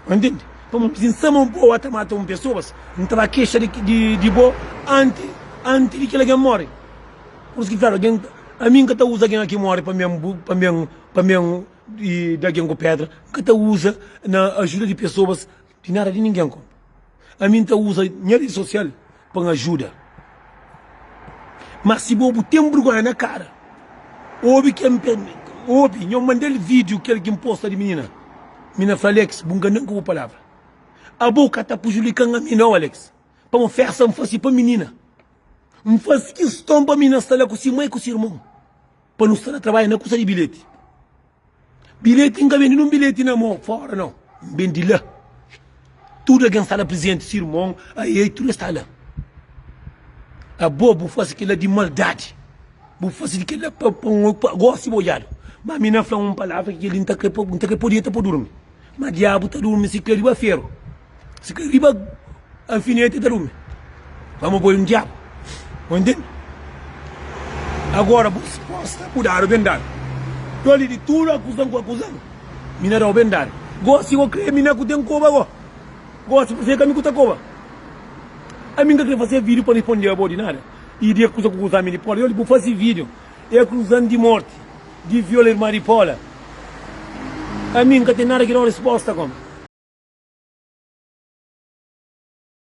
Entende? Pamodi si N sta ma bo ata mata un pesoas, N ta ba kexa di, di, di bo anti, anti di kel algen more. Pur isu ki fladu, algen, ami N ka ta uza algen ki more pa ben, pa ben, pa ben di, da algen ku pedra. N ka ta uza na ajuda di pesoas di nada di ningen. Ami N ta uza nha redi sosial pa N ajuda. Má si bo bu ten burgonha na kara, obi kel obi, nho manda-l vídiu kel ki N posta di minina. Minina fla, Alex, bu ngana-m ku bu palavra. Abo ka ta prujudika-m ami nau, Alex. Pamo festa N fase pa minina. N fase kiston pa minina sta la ku si mai ku si irmon, pa nu sta na trabadja na kusa di bilheti. Bilheti N ka bende nun bilheti na mo fora nau, N bende la. Tudu algen sta la prizenti, si irmon, aê, tudu es sta la. Abo bu fase kila di maldadi, bu fase di kila pa pa un pa gosi bu odjadu. Ma mi na fla un palavra ki keli N ta kre pa N ta kre pa deta pa durmi. Ma diabu ta durmi si kre riba feru, si kre riba alfineti ta durmi. Pamo bo é un diabu, bo ntende? Agora bu resposta bu dadu ben dadu. Doli di tudu akuzan ku akuzan, mi na dau ben dadu. Gosi bo kre mi na ku ten koba go? Gosi bu fika mi ku ta koba? Ami nka kre fase video pa responde abo di nada. I di akuza ku kuza mi di pola. Doli bu fase video e akuzan di morti, di viola irma di pola. Ami nka ten nada ki dau resposta kom.